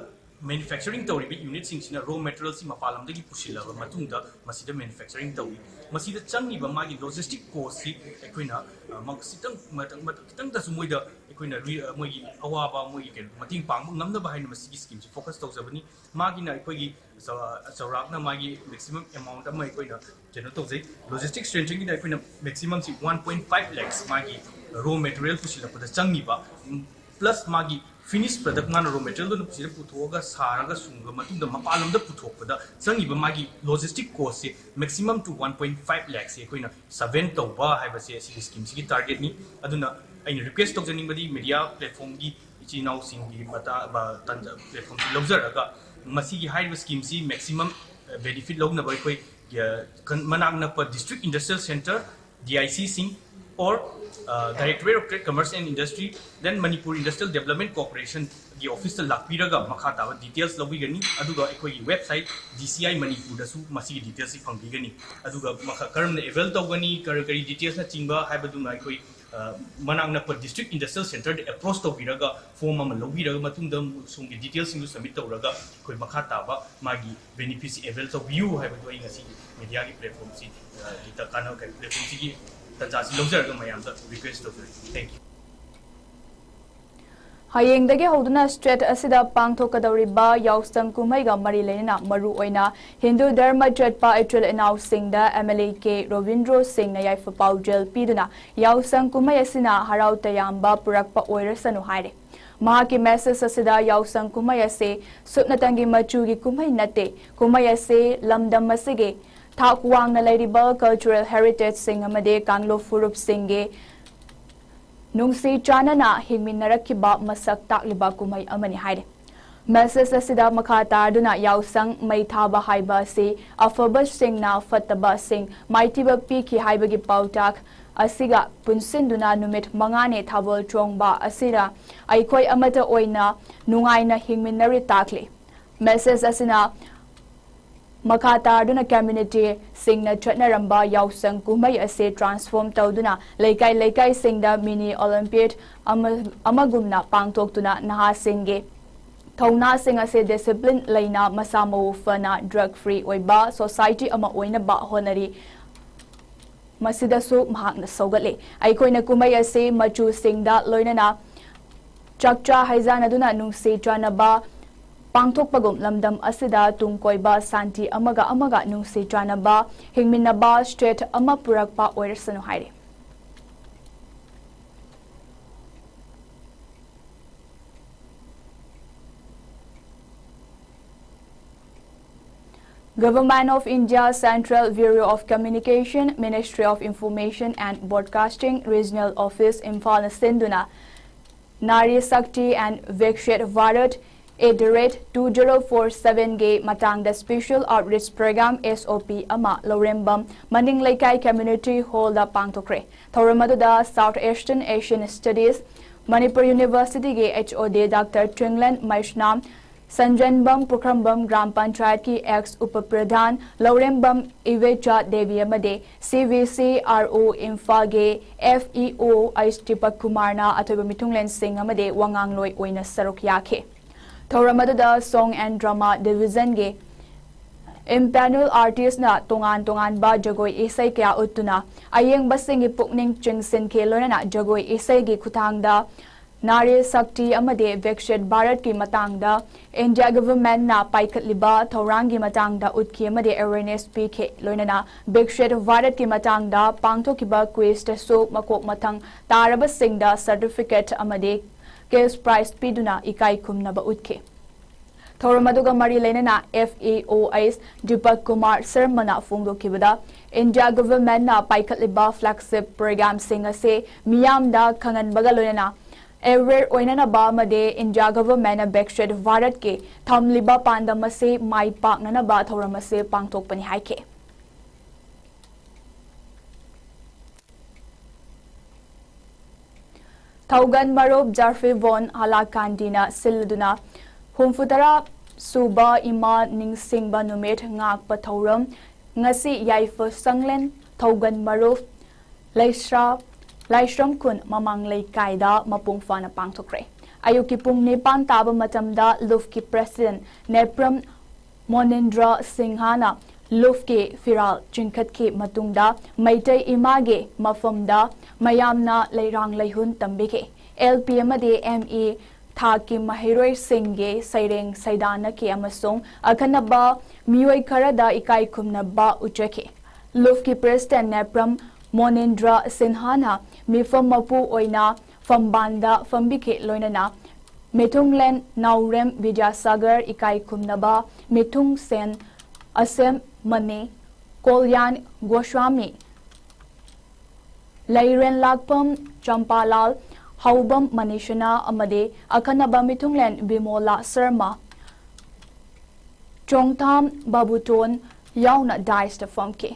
ꯃꯦꯅꯨꯐꯦꯛꯆꯔꯤꯡ ꯇꯧꯔꯤꯕ ꯌꯨꯅꯤꯠꯁꯤꯡꯁꯤꯅ ꯔꯣ ꯃꯦꯇꯔꯤꯌꯦꯜꯁꯤ ꯃꯄꯥꯟ ꯂꯝꯗꯒꯤ ꯄꯨꯁꯤꯜꯂꯕ ꯃꯇꯨꯡꯗ ꯃꯁꯤꯗ ꯃꯦꯅꯨꯐꯦꯛꯆꯔꯤꯡ ꯇꯧꯏ꯫ ꯃꯁꯤꯗ ꯆꯪꯉꯤꯕ ꯃꯥꯒꯤ ꯂꯣꯖꯤꯁꯇꯤꯛ ꯀꯣꯁꯁꯤ ꯑꯩꯈꯣꯏꯅ, ꯑ, ꯃ-, ꯈꯤꯇꯪ ꯃꯇꯝ, ꯃꯇꯝ ꯈꯤꯇꯪꯗꯁꯨ ꯃꯣꯏꯗ ꯑꯩꯈꯣꯏꯅ ꯔꯤ-, ꯑ, ꯃꯣꯏꯒꯤ ꯑꯋꯥꯕ, ꯃꯣꯏꯒꯤ ꯀꯩꯅꯣ ꯃꯇꯦꯡ ꯄꯥꯡꯕ ꯉꯝꯅꯕ ꯍꯥꯏꯅ ꯃꯁꯤꯒꯤ ꯁ꯭ꯀꯤꯝꯁꯤ ꯐꯣꯀꯁ ꯇꯧꯖꯕꯅꯤ꯫ ꯃꯥꯒꯤꯅ ꯑꯩꯈꯣꯏꯒꯤ ꯆꯥꯎ-, ꯆꯥꯎꯔꯥꯛꯅ ꯃꯥꯒꯤ ꯃꯦꯛꯁꯤꯃꯝ ꯑꯦꯃꯥꯎꯟꯠ ꯑꯃ ꯑꯩꯈꯣꯏꯅ ꯀꯩꯅꯣ ꯇꯧꯖꯩ꯫ ꯂꯣꯖꯤꯁꯇꯤꯛ ꯁꯦꯟꯇꯔꯒꯤꯗ ꯑꯩꯈꯣꯏꯅ ꯃꯦꯛꯁꯤꯃꯝꯁꯤ ꯋꯥꯟ ꯄꯣꯏꯟ ꯐꯥꯏꯚ ꯂꯦꯛꯁ ꯃꯥꯒꯤ ꯔꯣ ꯃꯦꯇꯔꯤꯌꯦꯜ ꯄꯨꯁꯤꯜꯂꯛꯄꯗ ꯆꯪꯉꯤꯕ, ꯎꯝ, ꯄ꯭ꯂꯁ ꯃꯥꯒꯤ ꯐꯤꯅꯤꯁ ꯄ꯭ꯔꯗꯛ ꯃꯥꯅ ꯔꯣ ꯃꯦꯇꯔꯤꯌꯦꯜꯗꯨꯅ ꯄꯨꯁꯤꯜꯂ ꯄꯨꯊꯣꯛꯑꯒ ꯁꯥꯔꯒ ꯁꯨꯡꯉꯕ ꯃꯇꯨꯡꯗ ꯃꯄꯥꯟ ꯂꯝꯗ ꯄꯨꯊꯣꯛꯄꯗ ꯆꯪꯉꯤꯕ ꯃꯥꯒꯤ ꯂꯣꯖꯤꯁꯇꯤꯛ ꯀꯣꯁꯁꯦ maximum two one point five ꯂꯦꯛꯁꯁꯦ ꯑꯩꯈꯣꯏꯅ ꯁꯕꯦꯟ ꯇꯧꯕ ꯍꯥꯏꯕꯁꯦ ꯑꯁꯤꯒꯤ ꯁ꯭ꯀꯤꯝꯁꯤꯒꯤ ꯇꯥꯔꯒꯦꯠꯅꯤ꯫ ꯑꯗꯨꯅ ꯑꯩꯅ ꯔꯤꯀ꯭ꯋꯦꯁ ꯇꯧꯖꯅꯤꯡꯕꯗꯤ ꯃꯦꯗꯤꯌꯥ ꯄ꯭ꯂꯦꯠꯐꯣꯝꯒꯤ ꯏꯆꯤꯜ ꯏꯅꯥꯎꯁꯤꯡꯒꯤ ꯃꯇꯥ-, ꯕ-, ꯇꯥꯟꯖ-, ꯄ꯭ꯂꯦꯠꯐꯣꯝꯁꯤ ꯂꯧꯖꯔꯒ ꯃꯁꯤꯒꯤ ꯍꯥꯏꯔꯤꯕ ꯁ꯭ꯀꯤꯝꯁꯤ ꯃꯦꯛꯁꯤꯃꯝ, ꯑ, ꯕꯦꯅꯤꯐꯤꯠ ꯂꯧꯅꯕ ꯑꯩꯈꯣꯏ, ꯑ, ꯀꯟ-, ꯃꯅꯥꯛ ꯅꯛꯄ district industrial centre, D I Cꯁꯤꯡ, or, ꯑ, Directorate of Trade, Commerce and Industry, then Manipur Industrial Development Corporationꯒꯤ ꯑꯣꯐꯤꯁꯇ ꯂꯥꯛꯄꯤꯔꯒ ꯃꯈꯥ ꯇꯥꯕ ꯗꯤꯇꯦꯜꯁ ꯂꯧꯕꯤꯒꯅꯤ꯫ ꯑꯗꯨꯒ ꯑꯩꯈꯣꯏꯒꯤ ꯋꯦꯕꯁꯥꯏꯠ D C I ꯃꯅꯤꯄꯨꯔꯗꯁꯨ ꯃꯁꯤꯒꯤ ꯗꯤꯇꯦꯜꯁꯁꯤ ꯐꯪꯕꯤꯒꯅꯤ꯫ ꯑꯗꯨꯒ ꯃꯈꯥ ꯀꯔꯝꯅ ꯑꯦꯚꯦꯜ ꯇꯧꯒꯅꯤ, ꯀꯔꯤ ꯀꯔꯤ ꯗꯤꯇꯦꯜꯁꯅꯆꯤꯡꯕ ꯍꯥꯏꯕꯗꯨꯃ ꯑꯩꯈꯣꯏ, ꯑ, ꯃꯅꯥꯛ ꯅꯛꯄ ꯗꯤꯁꯇ꯭ꯔꯤꯛ ꯏꯟꯗꯁꯇ꯭ꯔꯤꯌꯦꯜ ꯁꯦꯟꯇꯔꯗ ꯑꯦꯄ꯭ꯔꯣꯆ ꯇꯧꯕꯤꯔꯒ ꯐꯣꯔꯝ ꯑꯃ ꯂꯧꯕꯤꯔꯒ ꯃꯇꯨꯡꯗ ꯁꯣꯝꯒꯤ ꯗꯤꯇꯦꯜꯁꯁꯤꯡꯗꯨ ꯁꯕꯃꯤꯠ ꯇꯧꯔꯒ ꯑꯩꯈꯣꯏ ꯃꯈꯥ ꯇꯥꯕ ꯃꯥꯒꯤ ꯕꯦꯅꯤꯐꯤꯠꯁꯤ ꯑꯦꯚꯦꯜ ꯇꯧꯕꯤꯌꯨ ꯍꯥꯏꯕꯗꯨ ꯑꯩ ꯉꯁꯤꯒꯤ ꯃꯦꯗꯤꯌꯥꯒꯤ ꯄ꯭ꯂꯦꯠꯐꯣꯝꯁꯤ, ꯑ, ꯒꯤꯗ ꯀꯥꯟꯅ-, ꯄ꯭ꯂꯦꯠꯐꯣꯝꯁꯤꯒꯤ ꯇꯥꯟꯖꯥꯁꯤ ꯂꯧꯖꯔꯒ ꯃꯌꯥꯝꯗ ꯔꯤꯀ꯭ꯋꯦꯁ ꯇꯧꯖꯔꯤ꯫ Thank you꯫ ꯍꯌꯦꯡꯗꯒꯤ ꯍꯧꯗꯨꯅ ꯁ꯭ꯇꯦꯠ ꯑꯁꯤꯗ ꯄꯥꯡꯊꯣꯛꯀꯗꯧꯔꯤꯕ ꯌꯥꯎꯁꯪ ꯀꯨꯝꯍꯩꯒ ꯃꯔꯤ ꯂꯩꯅꯅ ꯃꯔꯨ ꯑꯣꯏꯅ ꯍꯤꯟꯗꯨ ꯙꯔꯃ ꯆꯠꯄ ꯏꯆꯤꯜ ꯏꯅꯥꯎꯁꯤꯡꯗ M L A K Robindro ꯁꯤꯡꯅ ꯌꯥꯏꯐ ꯄꯥꯎꯖꯦꯜ ꯄꯤꯗꯨꯅ ꯌꯥꯎꯁꯪ ꯀꯨꯝꯍꯩ ꯑꯁꯤꯅ ꯍꯔꯥꯎ ꯇꯌꯥꯝꯕ ꯄꯨꯔꯛꯄ ꯑꯣꯏꯔꯁꯅꯨ ꯍꯥꯏꯔꯦ꯫ ꯃꯍꯥꯛꯀꯤ ꯃꯦꯁꯦꯖ ꯑꯁꯤꯗ ꯌꯥꯎꯁꯪ ꯀꯨꯝꯍꯩ ꯑꯁꯤ ꯁꯨꯞꯅꯇꯪꯒꯤ ꯃꯆꯨꯒꯤ ꯀꯨꯝꯍꯩ ꯅꯠꯇꯦ, ꯀꯨꯝꯍꯩ ꯑꯁꯤ ꯂꯝꯗꯝ ꯑꯁꯤꯒꯤ ꯊꯥꯛ ꯋꯥꯡꯅ ꯂꯩꯔꯤꯕ ꯀꯜꯆꯔꯦꯜ ꯍꯦꯔꯤꯇꯦꯖꯁꯤꯡ ꯑꯃꯗꯤ ꯀꯥꯡꯂꯨꯞ ꯐꯨꯔꯨꯞꯁꯤꯡꯒꯤ ꯅꯨꯡꯁꯤ ꯆꯥꯟꯅꯅ ꯍꯤꯡꯃꯤꯟꯅꯔꯛꯈꯤꯕ ꯃꯁꯛ ꯇꯥꯛꯂꯤꯕ ꯀꯨꯝꯍꯩ ꯑꯃꯅꯤ ꯍꯥꯏꯔꯤ꯫ ꯃꯦꯁꯦꯖ ꯑꯁꯤꯗ ꯃꯈꯥ ꯇꯥꯗꯨꯅ ꯌꯥꯎꯁꯪ ꯃꯩ ꯊꯥꯕ ꯍꯥꯏꯕ ꯑꯁꯤ ꯑꯐꯕꯁꯤꯡꯅ ꯐꯠꯇꯕꯁꯤꯡ ꯃꯥꯏꯊꯤꯕ ꯄꯤꯈꯤ ꯍꯥꯏꯕꯒꯤ ꯄꯥꯎꯇꯥꯛ ꯑꯁꯤꯒ ꯄꯨꯟꯁꯤꯟꯗꯨꯅ ꯅꯨꯃꯤꯠ ꯃꯉꯥꯅꯤ ꯊꯥꯕꯜ ꯆꯣꯡꯕ ꯑꯁꯤꯅ ꯑꯩꯈꯣꯏ ꯑꯃꯠꯇ ꯑꯣꯏꯅ ꯅꯨꯡꯉꯥꯏꯅ ꯍꯤꯡꯃꯤꯟꯅꯔꯤ ꯇꯥꯛꯂꯤ꯫ ꯃꯦꯁꯦꯖ ꯑꯁꯤꯅ ꯃꯈꯥ ꯇꯥꯗꯨꯅ ꯀꯝꯃ꯭ꯌꯨꯅꯤꯇꯤꯁꯤꯡꯅ ꯆꯠꯅꯔꯝꯕ ꯌꯥꯎꯁꯪ ꯀꯨꯝꯍꯩ ꯑꯁꯤ ꯇ꯭ꯔꯥꯟꯁꯐꯣꯔꯝ ꯇꯧꯗꯨꯅ ꯂꯩꯀꯥꯏ ꯂꯩꯀꯥꯏꯁꯤꯡꯗ ꯃꯤꯅꯤ ꯑꯣꯂꯤꯝꯄꯤꯌꯥꯗ ꯑꯃ-, ꯑꯃꯒꯨꯝꯅ ꯄꯥꯡꯊꯣꯛꯇꯨꯅ ꯅꯍꯥꯁꯤꯡꯒꯤ ꯊꯧꯅꯥꯁꯤꯡ ꯑꯁꯤ ꯗꯤꯁꯤꯄ꯭ꯂꯤꯟ ꯂꯩꯅ ꯃꯁꯥ ꯃꯎ ꯐꯅ ꯗ꯭ꯔꯒ ꯐ꯭ꯔꯤ ꯑꯣꯏꯕ ꯁꯣꯁꯥꯏꯇꯤ ꯑꯃ ꯑꯣꯏꯅꯕ ꯍꯣꯠꯅꯔꯤ꯫ ꯃꯁꯤꯗꯁꯨ ꯃꯍꯥꯛꯅ ꯁꯧꯒꯠꯂꯤ꯫ ꯑꯩꯈꯣꯏꯅ ꯀꯨꯝꯍꯩ ꯑꯁꯤ ꯃꯆꯨꯁꯤꯡꯗ ꯂꯣꯏꯅꯅ ꯆꯥꯛꯆꯥ ꯍꯩꯖꯥꯟꯅꯗꯨꯅ ꯅꯨꯡꯁꯤ ꯆꯥꯟꯅꯕ ꯄꯥꯡꯊꯣꯛꯄꯒꯨꯝ ꯂꯝꯗꯝ ꯑꯁꯤꯗ ꯇꯨꯡ ꯀꯣꯏꯕ ꯁꯥꯟꯇꯤ ꯑꯃꯒ ꯑꯃꯒ ꯅꯨꯡꯁꯤ ꯆꯥꯟꯅꯕ ꯍꯤꯡꯃꯤꯟꯅꯕ ꯁ꯭ꯇꯦꯠ ꯑꯃ ꯄꯨꯔꯛꯄ ꯑꯣꯏꯔꯁꯅꯨ ꯍꯥꯏꯔꯤ꯫ Government of India, Central Bureau of Communication, Ministry of Information and Broadcasting, Regional Office, Imphal ꯅ ꯁꯤꯟꯗꯨꯅ Nari Shakti and Viksit Bharat at the rate two zero four seven ꯒꯤ ꯃꯇꯥꯡꯗ special outreach program, S O P, ꯑꯃ ꯂꯧꯔꯦꯝꯕꯝ ꯃꯅꯤꯡ ꯂꯩꯀꯥꯏ community hall ꯗ ꯄꯥꯡꯊꯣꯛꯈ꯭ꯔꯦ꯫ ꯊꯧꯔꯝ ꯑꯗꯨꯗ South Eastern Asian Studies, Manipur University ꯒꯤ H O D Doctor Trinlen Meisnam, ꯁꯟꯖꯦꯟꯕꯝ ꯄꯨꯈ꯭ꯔꯝꯕꯝ ꯒ꯭ꯔꯥꯝ ꯄꯟꯆꯥꯌꯠꯀꯤ ex ꯎꯄ ꯄ꯭ꯔꯙꯥꯟ ꯂꯧꯔꯦꯝꯕꯝ ꯏꯕꯦꯆꯥ ꯗꯦꯕꯤ ꯑꯃꯗꯤ C V C R O ꯏꯝꯐꯥꯜꯒꯤ F E O H Dipak ꯀꯨꯃꯥꯔꯅ ꯑꯊꯣꯏꯕ ꯃꯤꯊꯨꯡꯂꯦꯟꯁꯤꯡ ꯑꯃꯗꯤ ꯋꯥꯉꯥꯡꯂꯣꯏ ꯑꯣꯏꯅ ꯁꯔꯨꯛ ꯌꯥꯈꯤ꯫ ꯊꯧꯔꯝ ꯑꯗꯨꯗ Song and Drama Division ꯒꯤ impanel artist ꯅ ꯇꯣꯉꯥꯟ ꯇꯣꯉꯥꯟꯕ ꯖꯒꯣꯏ ꯏꯁꯩ ꯀꯌꯥ ꯎꯠꯇꯨꯅ ꯑꯌꯦꯡꯕꯁꯤꯡꯒꯤ ꯄꯨꯛꯅꯤꯡ ꯆꯤꯡꯁꯤꯟꯈꯤ, ꯂꯣꯏꯅꯅ ꯖꯒꯣꯏ ꯏꯁꯩꯒꯤ ꯈꯨꯠꯊꯥꯡꯗ ꯅꯥꯔꯤ ꯁꯛꯇꯤ ꯑꯃꯗꯤ ꯕꯤꯛꯁꯤꯠ ꯚꯥꯔꯠꯀꯤ ꯃꯇꯥꯡꯗ ꯏꯟꯗꯤꯌꯥ ꯒꯚꯔꯟꯃꯦꯟꯠꯅ ꯄꯥꯏꯈꯠꯂꯤꯕ ꯊꯧꯔꯥꯡꯒꯤ ꯃꯇꯥꯡꯗ ꯎꯠꯈꯤ ꯑꯃꯗꯤ ꯑꯦꯋꯦꯔꯅꯦꯁ ꯄꯤꯈꯤ꯫ ꯂꯣꯏꯅꯅ ꯕꯤꯛꯁꯤꯠ ꯚꯥꯔꯠꯀꯤ ꯃꯇꯥꯡꯗ ꯄꯥꯡꯊꯣꯛꯈꯤꯕ ꯀ꯭ꯋꯤꯖꯇꯁꯨ ꯃꯀꯣꯛ ꯃꯊꯪ ꯇꯥꯔꯕꯁꯤꯡꯗ ꯁꯔꯇꯤꯐꯤꯀꯦꯠ ꯑꯃꯗꯤ ꯀꯦꯁ ꯄ꯭ꯔꯥꯏꯖ ꯄꯤꯗꯨꯅ ꯏꯀꯥꯏ ꯈꯨꯝꯅꯕ ꯎꯠꯈꯤ꯫ ꯊꯧꯔꯝ ꯑꯗꯨꯒ ꯃꯔꯤ ꯂꯩꯅꯅ ꯑꯦꯐ ꯑꯦ ꯑꯣ ꯑꯦꯁ ꯗꯤꯄꯛ ꯀꯨꯃꯥꯔ ꯁꯔꯃꯅ ꯐꯣꯡꯗꯣꯛꯈꯤꯕꯗ, ꯏꯟꯗꯤꯌꯥ ꯒꯚꯔꯟꯃꯦꯟꯠꯅ ꯄꯥꯏꯈꯠꯂꯤꯕ ꯐ꯭ꯂꯦꯒꯁꯤꯞ ꯄ꯭ꯔꯣꯒ꯭ꯔꯥꯝꯁꯤꯡ ꯑꯁꯤ ꯃꯤꯌꯥꯝꯗ ꯈꯪꯍꯟꯕꯒ ꯂꯣꯏꯅꯅ ꯑꯦꯋꯦꯌꯔ ꯑꯣꯏꯅꯅꯕ ꯑꯃꯗꯤ ꯏꯟꯗꯤꯌꯥ ꯒꯚꯔꯟꯃꯦꯟꯠꯅ ꯕꯤꯛꯁꯤꯠ ꯚꯥꯔꯠꯀꯤ ꯊꯝꯂꯤꯕ ꯄꯥꯟꯗꯝ ꯑꯁꯤ ꯃꯥꯏ ꯄꯥꯛꯅꯅꯕ ꯊꯧꯔꯝ ꯑꯁꯤ ꯄꯥꯡꯊꯣꯛꯄꯅꯤ ꯍꯥꯏꯈꯤ꯫ ꯊꯧꯒꯟ ꯃꯔꯨꯞ ꯖꯔꯐꯤꯕꯣꯟ ꯍꯂꯥꯀꯥꯟꯗꯤꯅ ꯁꯤꯜꯂꯗꯨꯅ ꯍꯨꯝꯐꯨꯇꯔꯥ ꯁꯨꯕ ꯏꯃꯥ ꯅꯤꯡꯁꯤꯡꯕ ꯅꯨꯃꯤꯠ ꯉꯥꯛꯄ ꯊꯧꯔꯝ ꯉꯁꯤ ꯌꯥꯏꯐ ꯁꯪꯂꯦꯟ ꯊꯧꯒꯟ ꯃꯔꯨꯞ ꯂꯩꯁ꯭ꯔꯥ ꯂꯥꯏꯁ꯭ꯔꯝ ꯈꯨꯟ ꯃꯃꯥꯡ ꯂꯩꯀꯥꯏꯗ ꯃꯄꯨꯡ ꯐꯥꯅ ꯄꯥꯡꯊꯣꯛꯈ꯭ꯔꯦ꯫ ꯑꯌꯨꯛꯀꯤ ꯄꯨꯡ ꯅꯤꯄꯥꯟ ꯇꯥꯕ ꯃꯇꯝꯗ ꯂꯨꯞꯀꯤ ꯄ꯭ꯔꯦꯁꯤꯗꯦꯟꯠ ꯅꯦꯄ꯭ꯔꯝ ꯃꯣꯅꯤꯟꯗ꯭ꯔ ꯁꯤꯡꯍꯅ ꯂꯨꯞꯀꯤ ꯐꯤꯔꯥꯜ ꯆꯤꯡꯈꯠꯈꯤ ꯃꯇꯨꯡꯗ ꯃꯩꯇꯩ ꯏꯃꯥꯒꯤ ꯃꯐꯝꯗ ꯃꯌꯥꯝꯅ ꯂꯩꯔꯥꯡ ꯂꯩꯍꯨꯟ ꯇꯝꯕꯤꯈꯤ꯫ ꯑꯦꯜ ꯄꯤ ꯑꯃꯗꯤ ꯑꯦꯝ ꯏ ꯊꯥꯛꯀꯤ ꯃꯍꯩꯔꯣꯏꯁꯤꯡꯒꯤ ꯁꯩꯔꯦꯡ ꯁꯩꯗꯥꯟꯅꯈꯤ ꯑꯃꯁꯨꯡ ꯑꯈꯟꯅꯕ ꯃꯤꯑꯣꯏ ꯈꯔꯗ ꯏꯀꯥꯏ ꯈꯨꯝꯅꯕ ꯎꯠꯆꯈꯤ꯫ ꯂꯨꯞꯀꯤ ꯄ꯭ꯔꯦꯁꯤꯗꯦꯟꯠ ꯅꯦꯄ꯭ꯔꯝ ꯃꯣꯅꯤꯟꯗ꯭ꯔ ꯁꯤꯟꯍꯥꯅ ꯃꯤꯐꯝ ꯃꯄꯨ ꯑꯣꯏꯅ ꯐꯝꯕꯥꯟꯗ ꯐꯝꯕꯤꯈꯤ꯫ ꯂꯣꯏꯅꯅ ꯃꯤꯊꯨꯡꯂꯦꯟ ꯅꯥꯎꯔꯦꯝ ꯕꯤꯗ꯭ꯌꯥꯁꯥꯒꯔ ꯏꯀꯥꯏ ꯈꯨꯝꯅꯕ ꯃꯤꯊꯨꯡꯁꯦꯟ ꯑꯁꯦꯝ ꯃꯅꯤ ꯀꯣꯂ꯭ꯌꯥꯟ ꯒꯣꯁ꯭ꯋꯥꯃꯤ ꯂꯩꯔꯦꯟ ꯂꯥꯛꯄꯝ ꯆꯝꯄꯥꯂꯥꯜ ꯍꯧꯕꯝ ꯃꯅꯤꯁꯅꯥ ꯑꯃꯗꯤ ꯑꯈꯟꯅꯕ ꯃꯤꯊꯨꯡꯂꯦꯟ ꯕꯤꯃꯣꯂꯥ ꯁꯔꯃ ꯆꯣꯡꯊꯥꯝ ꯕꯥꯕꯨꯇꯣꯟ ꯌꯥꯎꯅ ꯗꯥꯏꯁꯇ ꯐꯝꯈꯤ꯫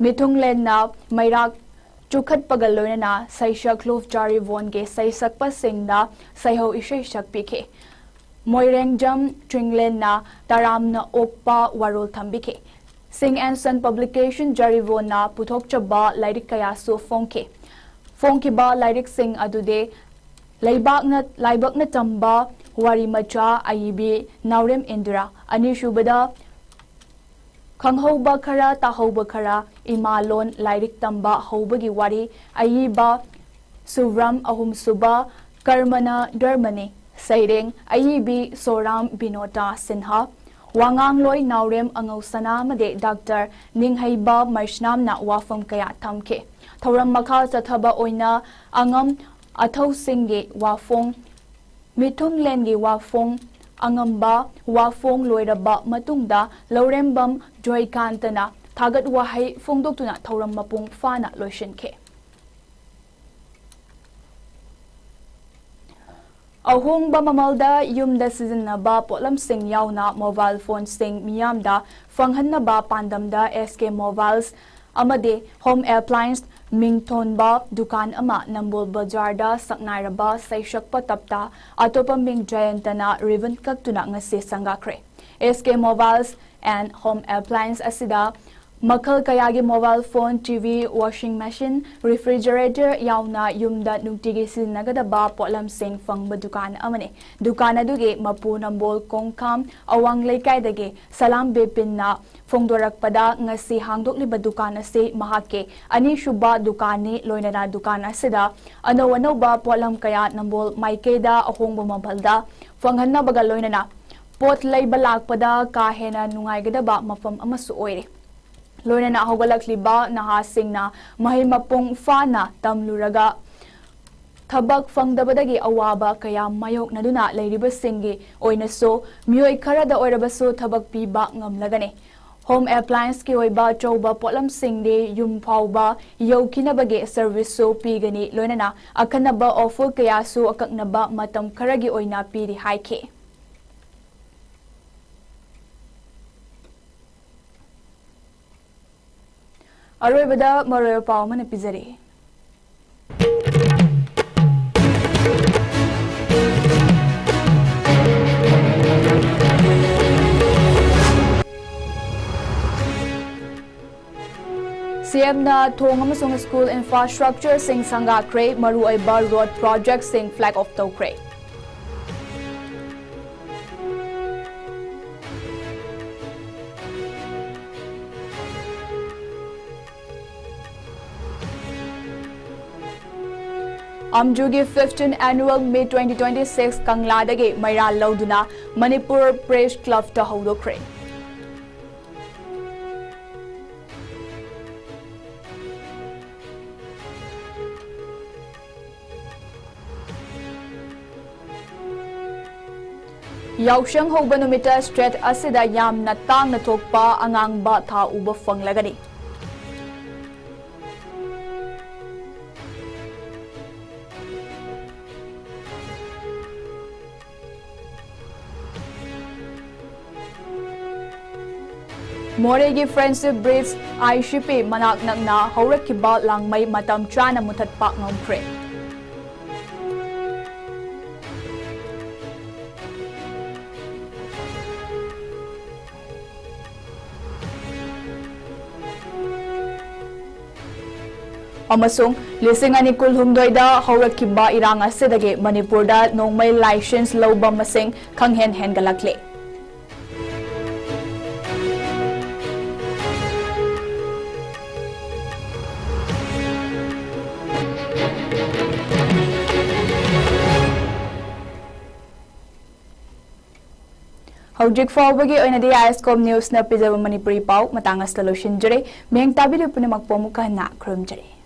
ꯃꯤꯊꯨꯡꯂꯦꯟꯅ ꯃꯩꯔꯥꯛ ꯆꯨꯈꯠꯄꯒ ꯂꯣꯏꯅꯅ ꯁꯩꯁꯛ ꯂꯨꯞ ꯖꯥꯔꯤꯕꯣꯟꯒꯤ ꯁꯩꯁꯛꯄꯁꯤꯡꯗ ꯁꯩꯍꯧ ꯏꯁꯩ ꯁꯛꯄꯤꯈꯤ꯫ ꯃꯣꯏꯔꯦꯡꯖꯝ ꯆꯤꯡꯂꯦꯟꯅ ꯇꯔꯥꯝꯅ ꯑꯣꯛꯄ ꯋꯥꯔꯣꯜ ꯊꯝꯕꯤꯈꯤ꯫ ꯁꯤꯡ ꯑꯦꯟ ꯁꯟ ꯄꯕ꯭ꯂꯤꯀꯦꯁꯟ ꯖꯥꯔꯤꯕꯣꯟꯅ ꯄꯨꯊꯣꯛꯆꯕ ꯂꯥꯏꯔꯤꯛ ꯀꯌꯥꯁꯨ ꯐꯣꯡꯈꯤ꯫ ꯐꯣꯡꯈꯤꯕ ꯂꯥꯏꯔꯤꯛꯁꯤꯡ ꯑꯗꯨꯗꯤ ꯂꯩꯕꯥꯛꯅ ꯂꯥꯏꯕꯛꯅ ꯇꯝꯕ ꯋꯥꯔꯤ ꯃꯆꯥ ꯑꯏꯕꯤ ꯅꯥꯎꯔꯦꯝ ꯏꯟꯗꯤꯔꯥ, ꯑꯅꯤꯁꯨꯕꯗ ꯈꯪꯍꯧꯕ ꯈꯔ ꯇꯥꯍꯧꯕ ꯈꯔ, ꯏꯃꯥ ꯂꯣꯟ ꯂꯥꯏꯔꯤꯛ ꯇꯝꯕ ꯍꯧꯕꯒꯤ ꯋꯥꯔꯤ ꯑꯏꯕ ꯁꯨꯕ꯭ꯔꯝ, ꯑꯍꯨꯝꯁꯨꯕ ꯀꯔꯃꯅ ꯙꯔꯃꯅꯤ꯫ ꯁꯩꯔꯦꯡ ꯑꯏꯕꯤ ꯁꯣꯔꯥꯝ ꯕꯤꯅꯣꯇꯥ ꯁꯤꯟꯍꯥ꯫ ꯋꯥꯉꯥꯡꯂꯣꯏ ꯅꯥꯎꯔꯦꯝ ꯑꯉꯧꯁꯅꯥ ꯑꯃꯗꯤ ꯗꯥꯛꯇꯔ ꯅꯤꯡꯍꯩꯕ ꯃꯩꯁꯅꯥꯝꯅ ꯋꯥꯐꯝ ꯀꯌꯥ ꯊꯝꯈꯤ꯫ ꯊꯧꯔꯝ ꯃꯈꯥ ꯆꯠꯊꯕ ꯑꯣꯏꯅ ꯑꯉꯝ ꯑꯊꯧꯁꯤꯡꯒꯤ ꯋꯥꯐꯣꯡ, ꯃꯤꯊꯨꯡꯂꯦꯟꯒꯤ ꯋꯥꯐꯣꯡ, ꯑꯉꯝꯕ ꯋꯥꯐꯣꯡ ꯂꯣꯏꯔꯕ ꯃꯇꯨꯡꯗ ꯂꯧꯔꯦꯝꯕꯝ ꯖꯣꯏꯀꯥꯟꯇꯅ ꯊꯥꯒꯠ ꯋꯥꯍꯩ ꯐꯣꯡꯗꯣꯛꯇꯨꯅ ꯊꯧꯔꯝ ꯃꯄꯨꯡ ꯐꯥꯅ ꯂꯣꯏꯁꯤꯟꯈꯤ꯫ ꯑꯍꯣꯡꯕ ꯃꯃꯜꯗ ꯌꯨꯝꯗ ꯁꯤꯖꯤꯟꯅꯕ ꯄꯣꯠꯂꯝꯁꯤꯡ ꯌꯥꯎꯅ ꯃꯣꯕꯥꯏꯜ ꯐꯣꯟꯁꯤꯡ ꯃꯤꯌꯥꯝꯗ ꯐꯪꯍꯟꯅꯕ ꯄꯥꯟꯗꯝꯗ ꯑꯦꯁ ꯀꯦ ꯃꯣꯕꯥꯏꯜꯁ ꯑꯃꯗꯤ ꯍꯣꯝ ꯑꯦꯄ꯭ꯂꯥꯌꯦꯟꯁ ꯃꯤꯡꯊꯣꯟꯕ ꯗꯨꯀꯥꯟ ꯑꯃ ꯅꯝꯕꯣꯜ ꯕꯖꯥꯔꯗ ꯁꯛꯅꯥꯏꯔꯕ ꯁꯩꯁꯛꯄ ꯇꯞꯇꯥ ꯑꯇꯣꯞꯄ ꯃꯤꯡ ꯖꯌꯟꯇꯅ ꯔꯤꯕꯟ ꯀꯛꯇꯨꯅ ꯉꯁꯤ ꯁꯪꯒꯥꯈ꯭ꯔꯦ꯫ ꯑꯦꯁ ꯀꯦ ꯃꯣꯕꯥꯏꯜꯁ ꯑꯦꯟ ꯍꯣꯝ ꯑꯦꯄ꯭ꯂꯥꯌꯦꯟꯁ ꯑꯁꯤꯗ ꯃꯈꯜ ꯀꯌꯥꯒꯤ ꯃꯣꯕꯥꯏꯜ ꯐꯣꯟ, ꯇꯤ ꯚꯤ, ꯋꯥꯁꯤꯡ ꯃꯦꯁꯤꯟ, ꯔꯤꯐ꯭ꯔꯤꯖꯔꯦꯇꯔ ꯌꯥꯎꯅ ꯌꯨꯝꯗ ꯅꯨꯡꯇꯤꯒꯤ ꯁꯤꯖꯤꯟꯅꯒꯗꯕ ꯄꯣꯠꯂꯝꯁꯤꯡ ꯐꯪꯕ ꯗꯨꯀꯥꯟ ꯑꯃꯅꯤ꯫ ꯗꯨꯀꯥꯟ ꯑꯗꯨꯒꯤ ꯃꯄꯨ ꯅꯝꯕꯣꯜ ꯀꯣꯡꯈꯥꯝ ꯑꯋꯥꯡ ꯂꯩꯀꯥꯏꯗꯒꯤ ꯁꯂꯥꯝ ꯕꯤꯄꯤꯟꯅ ꯐꯣꯡꯗꯣꯔꯛꯄꯗ, ꯉꯁꯤ ꯍꯥꯡꯗꯣꯛꯂꯤꯕ ꯗꯨꯀꯥꯟ ꯑꯁꯤ ꯃꯍꯥꯛꯀꯤ ꯑꯅꯤꯁꯨꯕ ꯗꯨꯀꯥꯟꯅꯤ꯫ ꯂꯣꯏꯅꯅ ꯗꯨꯀꯥꯟ ꯑꯁꯤꯗ ꯑꯅꯧ ꯑꯅꯧꯕ ꯄꯣꯠꯂꯝ ꯀꯌꯥ ꯅꯝꯕꯣꯜ ꯃꯥꯏꯀꯩꯗ ꯑꯍꯣꯡꯕ ꯃꯃꯜꯗ ꯐꯪꯍꯟꯅꯕꯒ ꯂꯣꯏꯅꯅ ꯄꯣꯠ ꯂꯩꯕ ꯂꯥꯛꯄꯗ ꯀꯥ ꯍꯦꯟꯅ ꯅꯨꯡꯉꯥꯏꯒꯗꯕ ꯃꯐꯝ ꯑꯃꯁꯨ ꯑꯣꯏꯔꯦ꯫ ꯂꯣꯏꯅꯅ ꯍꯧꯒꯠꯂꯛꯂꯤꯕ ꯅꯍꯥꯁꯤꯡꯅ ꯃꯍꯩ ꯃꯄꯨꯡ ꯐꯥꯅ ꯇꯝꯂꯨꯔꯒ ꯊꯕꯛ ꯐꯪꯗꯕꯗꯒꯤ ꯑꯋꯥꯕ ꯀꯌꯥ ꯃꯥꯌꯣꯛꯅꯗꯨꯅ ꯂꯩꯔꯤꯕꯁꯤꯡꯒꯤ ꯑꯣꯏꯅꯁꯨ ꯃꯤꯑꯣꯏ ꯈꯔꯗ ꯑꯣꯏꯔꯕꯁꯨ ꯊꯕꯛ ꯄꯤꯕ ꯉꯝꯂꯒꯅꯤ꯫ ꯍꯣꯝ ꯑꯦꯄ꯭ꯂꯥꯌꯦꯟꯁꯀꯤ ꯑꯣꯏꯕ ꯑꯆꯧꯕ ꯄꯣꯠꯂꯝꯁꯤꯡꯗꯤ ꯌꯨꯝ ꯐꯥꯎꯕ ꯌꯧꯈꯤꯅꯕꯒꯤ ꯁꯔꯚꯤꯁꯁꯨ ꯄꯤꯒꯅꯤ, ꯂꯣꯏꯅꯅ ꯑꯈꯟꯅꯕ ꯑꯣꯐꯔ ꯀꯌꯥꯁꯨ ꯑꯀꯛꯅꯕ ꯃꯇꯝ ꯈꯔꯒꯤ ꯑꯣꯏꯅ ꯄꯤꯔꯤ ꯍꯥꯏꯈꯤ꯫ ꯑꯔꯣꯏꯕꯗ ꯃꯔꯨꯑꯣꯏꯕ ꯄꯥꯎ ꯑꯃꯅ ꯄꯤꯖꯔꯤ꯫ ꯁꯤ ꯑꯦꯝꯅ ꯊꯣꯡ ꯑꯃꯁꯨꯡ ꯁ꯭ꯀꯨꯜ ꯏꯟꯐ꯭ꯔꯥꯁ꯭ꯇ꯭ꯔꯛꯆꯔꯁꯤꯡ ꯁꯪꯒꯥꯈ꯭ꯔꯦ, ꯃꯔꯨꯑꯣꯏꯕ ꯔꯣꯗ ꯄ꯭ꯔꯣꯖꯦꯛꯠꯁꯤꯡ ꯐ꯭ꯂꯦꯒ ꯑꯣꯐ ꯇꯧꯈ꯭ꯔꯦ꯫ ꯑꯝꯖꯨꯒꯤ fifteen annual May twenty twenty six ꯀꯪꯂꯥꯗꯒꯤ ꯃꯩꯔꯥ ꯂꯧꯗꯨꯅ ꯃꯅꯤꯄꯨꯔ Press Clubꯇ ꯍꯧꯗꯣꯛꯈ꯭ꯔꯦ꯫ ꯌꯥꯎꯁꯪ ꯍꯧꯕ ꯅꯨꯃꯤꯠꯇ state ꯑꯁꯤꯗ ꯌꯥꯝꯅ ꯇꯥꯡꯅ ꯊꯣꯛꯄ ꯑꯉꯥꯡꯕ ꯊꯥ ꯎꯕ ꯐꯪꯂꯒꯅꯤ꯫ ꯃꯣꯔꯦꯒꯤ Friendship Bridge, I C P ꯃꯅꯥꯛ ꯅꯛꯅ ꯍꯧꯔꯛꯈꯤꯕ ꯂꯥꯡꯃꯩ ꯃꯇꯝ ꯆꯥꯅ ꯃꯨꯊꯠꯄ ꯉꯝꯈ꯭ꯔꯦ꯫ ꯑꯃꯁꯨꯡ ꯂꯤꯁꯤꯡ ꯑꯅꯤ ꯀꯨꯟꯍꯨꯝꯗꯣꯏꯗ ꯍꯧꯔꯛꯈꯤꯕ ꯏꯔꯥꯡ ꯑꯁꯤꯗꯒꯤ ꯃꯅꯤꯄꯨꯔꯗ ꯅꯣꯡꯃꯩ license ꯂꯧꯕ ꯃꯁꯤꯡ ꯈꯪꯍꯦꯟ ꯍꯦꯟꯒꯠꯂꯛꯂꯦ꯫ ꯍꯧꯖꯤꯛ ꯐꯥꯎꯕꯒꯤ ꯑꯣꯏꯅꯗꯤ ISCOM Newsꯅ ꯄꯤꯖꯕ ꯃꯅꯤꯄꯨꯔꯤ ꯄꯥꯎ ꯃꯇꯥꯡ ꯑꯁꯤꯗ ꯂꯣꯏꯁꯤꯟꯖꯔꯦ꯫ ꯃꯤꯠꯌꯦꯡ ꯇꯥꯕꯤꯔꯤꯕ ꯄꯨꯝꯅꯃꯛꯄꯨ ꯑꯃꯨꯛꯀ ꯍꯟꯅ ꯈꯨꯔꯨꯝꯖꯔꯤ꯫